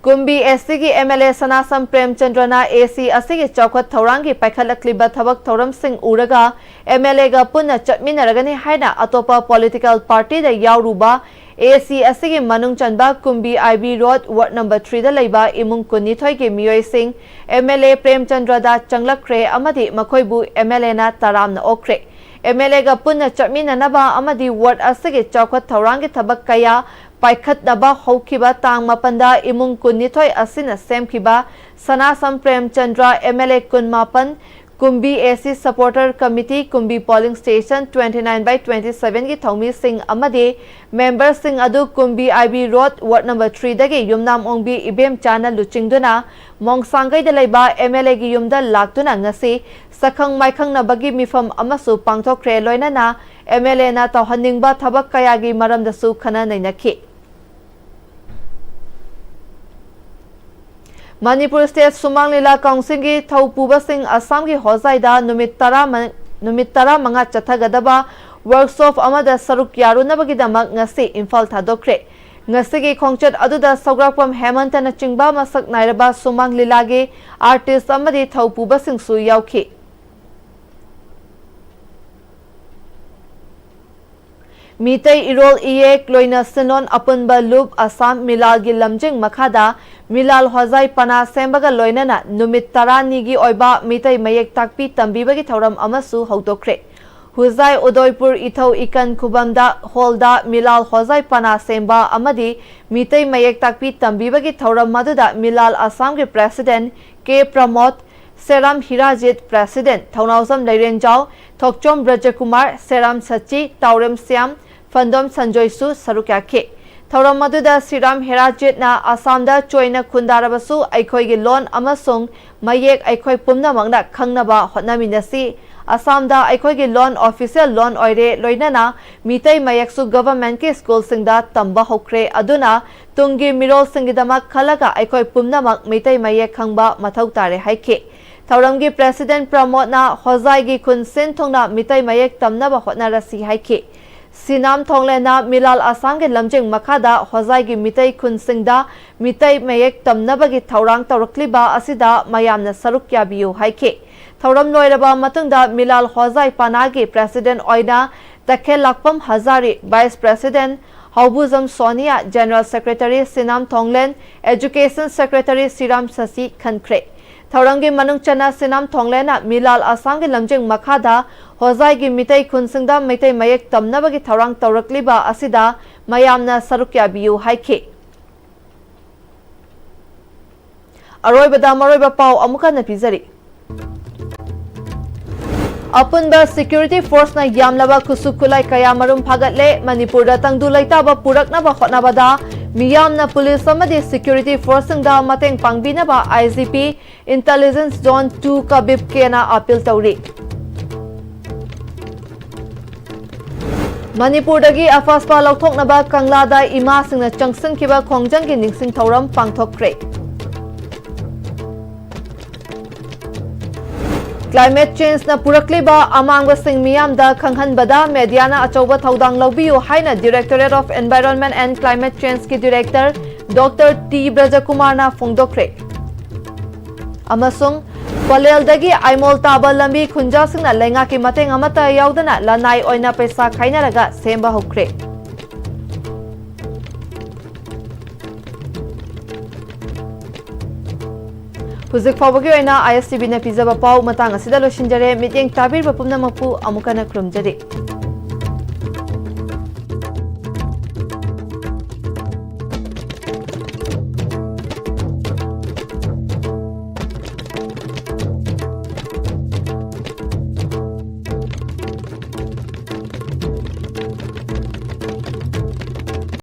ꯀꯨꯝꯕꯤ ꯑꯦꯁ ꯁꯤꯒꯤ ꯑꯦꯝ ꯑꯦꯜ ꯑꯦ ꯁꯅꯥꯁꯝ ꯄ꯭ꯔꯦꯝꯆꯟꯗ꯭ꯔꯅ ꯑꯦ ꯁꯤ ꯑꯁꯤꯒꯤ ꯆꯥꯎꯈꯠ ꯊꯧꯔꯥꯡꯒꯤ ꯄꯥꯏꯈꯠꯂꯛꯂꯤꯕ ꯊꯕꯛ ꯊꯧꯔꯝꯁꯤꯡ ꯎꯔꯒ ꯑꯦꯝ ꯑꯦꯜ ꯑꯦꯒ ꯄꯨꯟꯅ ꯆꯠꯃꯤꯟꯅꯔꯒꯅꯤ ꯍꯥꯏꯅ ꯑꯇꯣꯞꯄ ꯄꯣꯂꯤꯇꯤꯀꯦꯜ ꯄꯥꯔꯇꯤꯗ ꯌꯥꯎꯔꯨꯕ ꯑꯦ ꯁꯤ ꯑꯁꯤꯒꯤ ꯃꯅꯨꯡ ꯆꯟꯕ ꯀꯨꯝꯕꯤ ꯑꯥꯏ ꯕꯤ ꯔꯣꯗ ꯋꯥꯔꯗ ꯅꯝꯕꯔ ꯊ꯭ꯔꯤꯗ ꯂꯩꯕ ꯏꯃꯨꯡ ꯀꯨꯟꯅꯤꯊꯣꯏꯒꯤ ꯃꯤꯑꯣꯏꯁꯤꯡ ꯑꯦꯝ ꯑꯦꯜ ꯑꯦ ꯄ꯭ꯔꯦꯝꯆꯟꯗ꯭ꯔꯗ ꯆꯪꯂꯛꯈ꯭ꯔꯦ ꯑꯃꯗꯤ ꯃꯈꯣꯏꯕꯨ ꯑꯦꯝ ꯑꯦꯜ ꯑꯦꯅ ꯇꯔꯥꯝꯅ ꯑꯣꯛꯈ꯭ꯔꯦ꯫ ꯑꯦꯝ ꯑꯦꯜ ꯑꯦꯒ ꯄꯨꯟꯅ ꯆꯠꯃꯤꯟꯅꯅꯕ ꯑꯃꯗꯤ ꯋꯥꯔꯗ ꯑꯁꯤꯒꯤ ꯆꯥꯎꯈꯠ ꯊꯧꯔꯥꯡꯒꯤ ꯊꯕꯛ ꯀꯌꯥ ꯄꯥꯏꯈꯠꯅꯕ ꯍꯧꯈꯤꯕ ꯇꯥꯡ ꯃꯥꯄꯟꯗ ꯏꯃꯨꯡ ꯀꯨꯟꯅꯤꯊꯣꯏ ꯑꯁꯤꯅ ꯁꯦꯝꯈꯤꯕ Sanasam Premchandra M L A ꯀꯨꯟꯃꯥꯄꯟ, Kumbi A C Supporter Committee, Kumbi Polling Station twenty nine by twenty seven ꯒꯤ ꯊꯧꯃꯤꯁꯤꯡ ꯑꯃꯗꯤ member ꯁꯤꯡ ꯑꯗꯨ ꯀꯨꯝꯕꯤ I B Road, Ward number three ꯗꯒꯤ ꯌꯨꯝꯅꯥꯝ ꯑꯣꯡꯕꯤ ꯏꯕꯦꯝꯆꯥꯅ ꯂꯨꯆꯤꯡꯗꯨꯅ ꯃꯣꯡꯁꯥꯡꯒꯩꯗ ꯂꯩꯕ M L A ꯒꯤ ꯌꯨꯝꯗ ꯂꯥꯛꯇꯨꯅ ꯉꯁꯤ ꯁꯛꯈꯪ ꯃꯥꯏꯈꯪꯅꯕꯒꯤ ꯃꯤꯐꯝ ꯑꯃꯁꯨ ꯄꯥꯡꯊꯣꯛꯈ꯭ꯔꯦ꯫ ꯂꯣꯏꯅꯅ M L A ꯅ ꯇꯧꯍꯟꯅꯤꯡꯕ ꯊꯕꯛ ꯀꯌꯥꯒꯤ ꯃꯔꯝꯗꯁꯨ ꯈꯟꯅ ꯅꯩꯅꯈꯤ꯫ ꯃꯅꯤꯄꯨꯔ State ꯁꯨꯃꯥꯡ ꯂꯤꯂꯥ Council ꯒꯤ ꯊꯧ ꯄꯨꯕꯁꯤꯡ ꯑꯁꯥꯝꯒꯤ ꯍꯣꯖꯥꯏꯗ ꯅꯨꯃꯤꯠ ꯇꯔꯥ ꯃ-, ꯅꯨꯃꯤꯠ ꯇꯔꯥꯃꯉꯥ ꯆꯠꯊꯒꯗꯕ workshop ꯑꯃꯗ ꯁꯔꯨꯛ ꯌꯥꯔꯨꯅꯕꯒꯤꯗꯃꯛ ꯉꯁꯤ ꯏꯝꯐꯥꯜ ꯊꯥꯗꯣꯛꯈ꯭ꯔꯦ꯫ ꯉꯁꯤꯒꯤ ꯈꯣꯡꯆꯠ ꯑꯗꯨꯗ ꯁꯧꯒ꯭ꯔꯥꯛꯄꯝ ꯍꯦꯃꯟꯇꯅꯆꯤꯡꯕ ꯃꯁꯛ ꯅꯥꯏꯔꯕ ꯁꯨꯃꯥꯡ ꯂꯤꯂꯥꯒꯤ artist ꯑꯃꯗꯤ ꯊꯧ ꯄꯨꯕꯁꯤꯡꯁꯨ ꯌꯥꯎꯈꯤ꯫ ꯃꯤꯇꯩ ꯏꯔꯣꯜ ꯏꯌꯦꯛ ꯂꯣꯏꯅ ꯁꯤꯟꯂꯣꯟ ꯑꯄꯨꯟꯕ ꯂꯨꯞ ꯑꯁꯥꯝ ꯃꯤꯂꯥꯜꯒꯤ ꯂꯝꯖꯤꯡ ꯃꯈꯥꯗ ꯃꯤꯂꯥꯜ ꯍꯣꯖꯥꯏ ꯄꯅꯥ ꯁꯦꯝꯕꯒ ꯂꯣꯏꯅꯅ ꯅꯨꯃꯤꯠ ꯇꯔꯥꯅꯤꯒꯤ ꯑꯣꯏꯕ ꯃꯤꯇꯩ ꯃꯌꯦꯛ ꯇꯥꯛꯄꯤ ꯇꯝꯕꯤꯕꯒꯤ ꯊꯧꯔꯝ ꯑꯃꯁꯨ ꯍꯧꯗꯣꯛꯈ꯭ꯔꯦ꯫ ꯍꯨꯖꯥꯏ ꯎꯗꯣꯏꯄꯨꯔ ꯏꯊꯧ ꯏꯀꯟ ꯈꯨꯕꯝꯗ ꯍꯣꯜꯗ ꯃꯤꯂꯥꯜ ꯍꯣꯖꯥꯏ ꯄꯅꯥ ꯁꯦꯝꯕ ꯑꯃꯗꯤ ꯃꯤꯇꯩ ꯃꯌꯦꯛ ꯇꯥꯛꯄꯤ ꯇꯝꯕꯤꯕꯒꯤ ꯊꯧꯔꯝ ꯑꯗꯨꯗ ꯃꯤꯂꯥꯜ ꯑꯁꯥꯝꯒꯤ President K ꯄ꯭ꯔꯃꯣꯗ, ꯁꯦꯔꯥꯝ ꯍꯤꯔꯥꯖꯤꯠ President, ꯊꯧꯅꯥꯎꯖꯝ ꯂꯩꯔꯦꯟꯖꯥꯎ, ꯊꯣꯛꯆꯣꯝ ꯕ꯭ꯔꯖꯀꯨꯃꯥꯔ, ꯁꯦꯔꯥꯝ ꯁꯆꯤ, ꯇꯥꯎꯔꯦꯝ ꯁ꯭ꯌꯥꯝ, ꯐꯟꯗꯣꯝ ꯁꯟꯖꯣꯏꯁꯨ ꯁꯔꯨꯛ ꯌꯥꯈꯤ꯫ ꯊꯧꯔꯝ ꯑꯗꯨꯗ ꯁꯤꯔꯥꯝ ꯍꯦꯔꯥꯖꯤꯠꯅ ꯑꯁꯥꯝꯗ ꯆꯣꯏꯅ ꯈꯨꯟꯗꯥꯔꯕꯁꯨ ꯑꯩꯈꯣꯏꯒꯤ ꯂꯣꯟ ꯑꯃꯁꯨꯡ ꯃꯌꯦꯛ ꯑꯩꯈꯣꯏ ꯄꯨꯝꯅꯃꯛꯅ ꯈꯪꯅꯕ ꯍꯣꯠꯅꯃꯤꯟꯅꯁꯤ꯫ ꯑꯁꯥꯝꯗ ꯑꯩꯈꯣꯏꯒꯤ ꯂꯣꯟ official ꯂꯣꯟ ꯑꯣꯏꯔꯦ, ꯂꯣꯏꯅꯅ ꯃꯤꯇꯩ ꯃꯌꯦꯛꯁꯨ government ꯀꯤ school ꯁꯤꯡꯗ ꯇꯝꯕ ꯍꯧꯈ꯭ꯔꯦ꯫ ꯑꯗꯨꯅ ꯇꯨꯡꯒꯤ ꯃꯤꯔꯣꯜꯁꯤꯡꯒꯤꯗꯃꯛ ꯈꯜꯂꯒ ꯑꯩꯈꯣꯏ ꯄꯨꯝꯅꯃꯛ ꯃꯤꯇꯩ ꯃꯌꯦꯛ ꯈꯪꯕ ꯃꯊꯧ ꯇꯥꯔꯦ ꯍꯥꯏꯈꯤ꯫ ꯊꯧꯔꯝꯒꯤ President ꯄ꯭ꯔꯃꯣꯗꯅ ꯍꯣꯖꯥꯏꯒꯤ ꯈꯨꯟ ꯁꯤꯟ ꯊꯨꯡꯅ ꯃꯤꯇꯩ ꯃꯌꯦꯛ ꯇꯝꯅꯕ ꯍꯣꯠꯅꯔꯁꯤ ꯍꯥꯏꯈꯤ꯫ ꯁꯤꯅꯥꯝ ꯊꯣꯡꯂꯦꯟꯅ ꯃꯤꯂꯥꯜ ꯑꯁꯥꯝꯒꯤ ꯂꯝꯖꯤꯡ ꯃꯈꯥꯗ ꯍꯣꯖꯥꯏꯒꯤ ꯃꯤꯇꯩ ꯈꯨꯟꯁꯤꯡꯗ ꯃꯤꯇꯩ ꯃꯌꯦꯛ ꯇꯝꯅꯕꯒꯤ ꯊꯧꯔꯥꯡ ꯇꯧꯔꯛꯂꯤꯕ ꯑꯁꯤꯗ ꯃꯌꯥꯝꯅ ꯁꯔꯨꯛ ꯌꯥꯕꯤꯌꯨ ꯍꯥꯏꯈꯤ꯫ ꯊꯧꯔꯝ ꯂꯣꯏꯔꯕ ꯃꯇꯨꯡꯗ ꯃꯤꯂꯥꯜ ꯍꯣꯖꯥꯏ ꯄꯅꯥꯒꯤ President ꯑꯣꯏꯅ ꯇꯈꯦꯜꯂꯥꯛꯄꯝ ꯍꯖꯥꯔꯤ, Vice President ꯍꯧꯕꯨꯖꯝ Sonia, General Secretary ꯁꯤꯅꯥꯝ ꯊꯣꯡꯂꯦꯟ, Education Secretary ꯁꯤꯔꯥꯝ ꯁꯁꯤ ꯈꯟꯈ꯭ꯔꯦ꯫ ꯊꯧꯔꯝꯒꯤ ꯃꯅꯨꯡ ꯆꯟꯅ ꯁꯤꯅꯥꯝ ꯊꯣꯡꯂꯦꯟꯅ ꯃꯤꯂꯥꯜ ꯑꯁꯥꯝꯒꯤ ꯂꯝꯖꯤꯡ ꯃꯈꯥꯗ ꯍꯣꯖꯥꯏꯒꯤ ꯃꯤꯇꯩ ꯈꯨꯟꯁꯤꯡꯗ ꯃꯩꯇꯩ ꯃꯌꯦꯛ ꯇꯝꯅꯕꯒꯤ ꯊꯧꯔꯥꯡ ꯇꯧꯔꯛꯂꯤꯕ ꯑꯁꯤꯗ ꯃꯌꯥꯝꯅ ꯁꯔꯨꯛ ꯌꯥꯕꯤꯌꯨ ꯍꯥꯏꯈꯤ꯫ ꯑꯔꯣꯏꯕꯗ ꯃꯔꯨꯑꯣꯏꯕ ꯄꯥꯎ ꯑꯃꯨꯛ ꯍꯟꯅ ꯄꯤꯖꯔꯤ꯫ ꯑꯄꯨꯟꯕ ꯁꯦꯀ꯭ꯌꯨꯔꯤꯇꯤ ꯐꯣꯔꯁꯅ ꯌꯥꯝꯂꯕ ꯈꯨꯠꯁꯨ ꯈꯨꯠꯂꯥꯏ ꯀꯌꯥ ꯃꯔꯨꯝ ꯐꯥꯒꯠꯂꯦ꯫ ꯃꯅꯤꯄꯨꯔꯗ ꯇꯪꯗꯨ ꯂꯩꯇꯥꯕ ꯄꯨꯔꯛꯅꯕ ꯍꯣꯠꯅꯕꯗ ꯃꯤꯌꯥꯝꯅ ꯄꯨꯂꯤꯁ ꯑꯃꯗꯤ ꯁꯦꯀ꯭ꯌꯨꯔꯤꯇꯤ ꯐꯣꯔꯁꯁꯤꯡꯗ ꯃꯇꯦꯡ ꯄꯥꯡꯕꯤꯅꯕ I G P intelligence zone two ꯀꯕꯤꯞ ꯀꯦꯅ ꯑꯥꯄꯤꯜ ꯇꯧꯔꯤ꯫ ꯃꯅꯤꯄꯨꯔꯗꯒꯤ ꯑꯐꯥꯁꯄꯥ ꯂꯧꯊꯣꯛꯅꯕ ꯀꯪꯂꯥꯗ ꯏꯃꯥꯁꯤꯡꯅ ꯆꯪꯁꯤꯟꯈꯤꯕ ꯈꯣꯡꯖꯪꯒꯤ ꯅꯤꯡꯁꯤꯡ ꯊꯧꯔꯝ ꯄꯥꯡꯊꯣꯛꯈ꯭ꯔꯦ꯫ ꯀ꯭ꯂꯥꯏꯃꯦꯠ ꯆꯦꯟꯖꯅ ꯄꯨꯔꯛꯂꯤꯕ ꯑꯃꯥꯡꯕꯁꯤꯡ ꯃꯤꯌꯥꯝꯗ ꯈꯪꯍꯟꯕꯗ ꯃꯦꯗꯤꯌꯥꯅ ꯑꯆꯧꯕ ꯊꯧꯗꯥꯡ ꯂꯧꯕꯤꯌꯨ ꯍꯥꯏꯅ Directorate of Environment and Climate Changeꯀꯤ ꯗꯤꯔꯦꯛꯇꯔ ꯗꯣꯛꯇꯔ ꯇꯤ ꯕ꯭ꯔꯖꯀꯨꯃꯥꯔꯅ ꯐꯣꯡꯗꯣꯛꯈ꯭ꯔꯦ꯫ ꯑꯃꯁꯨꯡ ꯄꯂꯦꯜꯗꯒꯤ ꯑꯥꯏꯃꯣꯜ ꯇꯥꯕ ꯂꯝꯕꯤ ꯈꯨꯟꯖꯥꯁꯤꯡꯅ ꯂꯩꯉꯥꯛꯀꯤ ꯃꯇꯦꯡ ꯑꯃꯠꯇ ꯌꯥꯎꯗꯅ ꯂꯅꯥꯏ ꯑꯣꯏꯅ ꯄꯩꯁꯥ ꯈꯥꯏꯅꯔꯒ ꯁꯦꯝꯕ ꯍꯧꯈ꯭ꯔꯦ꯫ ꯍꯧꯖꯤꯛ ꯐꯥꯎꯕꯒꯤ ꯑꯣꯏꯅ ꯑꯥꯏ ꯑꯦꯁ ꯇꯤ ꯚꯤꯅ ꯄꯤꯖꯕ ꯄꯥꯎ ꯃꯇꯥꯡ ꯑꯁꯤꯗ ꯂꯣꯏꯁꯤꯟꯖꯔꯦ꯫ ꯃꯤꯠꯌꯦꯡ ꯇꯥꯕꯤꯔꯤꯕ ꯄꯨꯝꯅꯃꯛꯄꯨ ꯑꯃꯨꯛ ꯍꯟꯅ ꯈꯨꯔꯨꯝꯖꯔꯤ꯫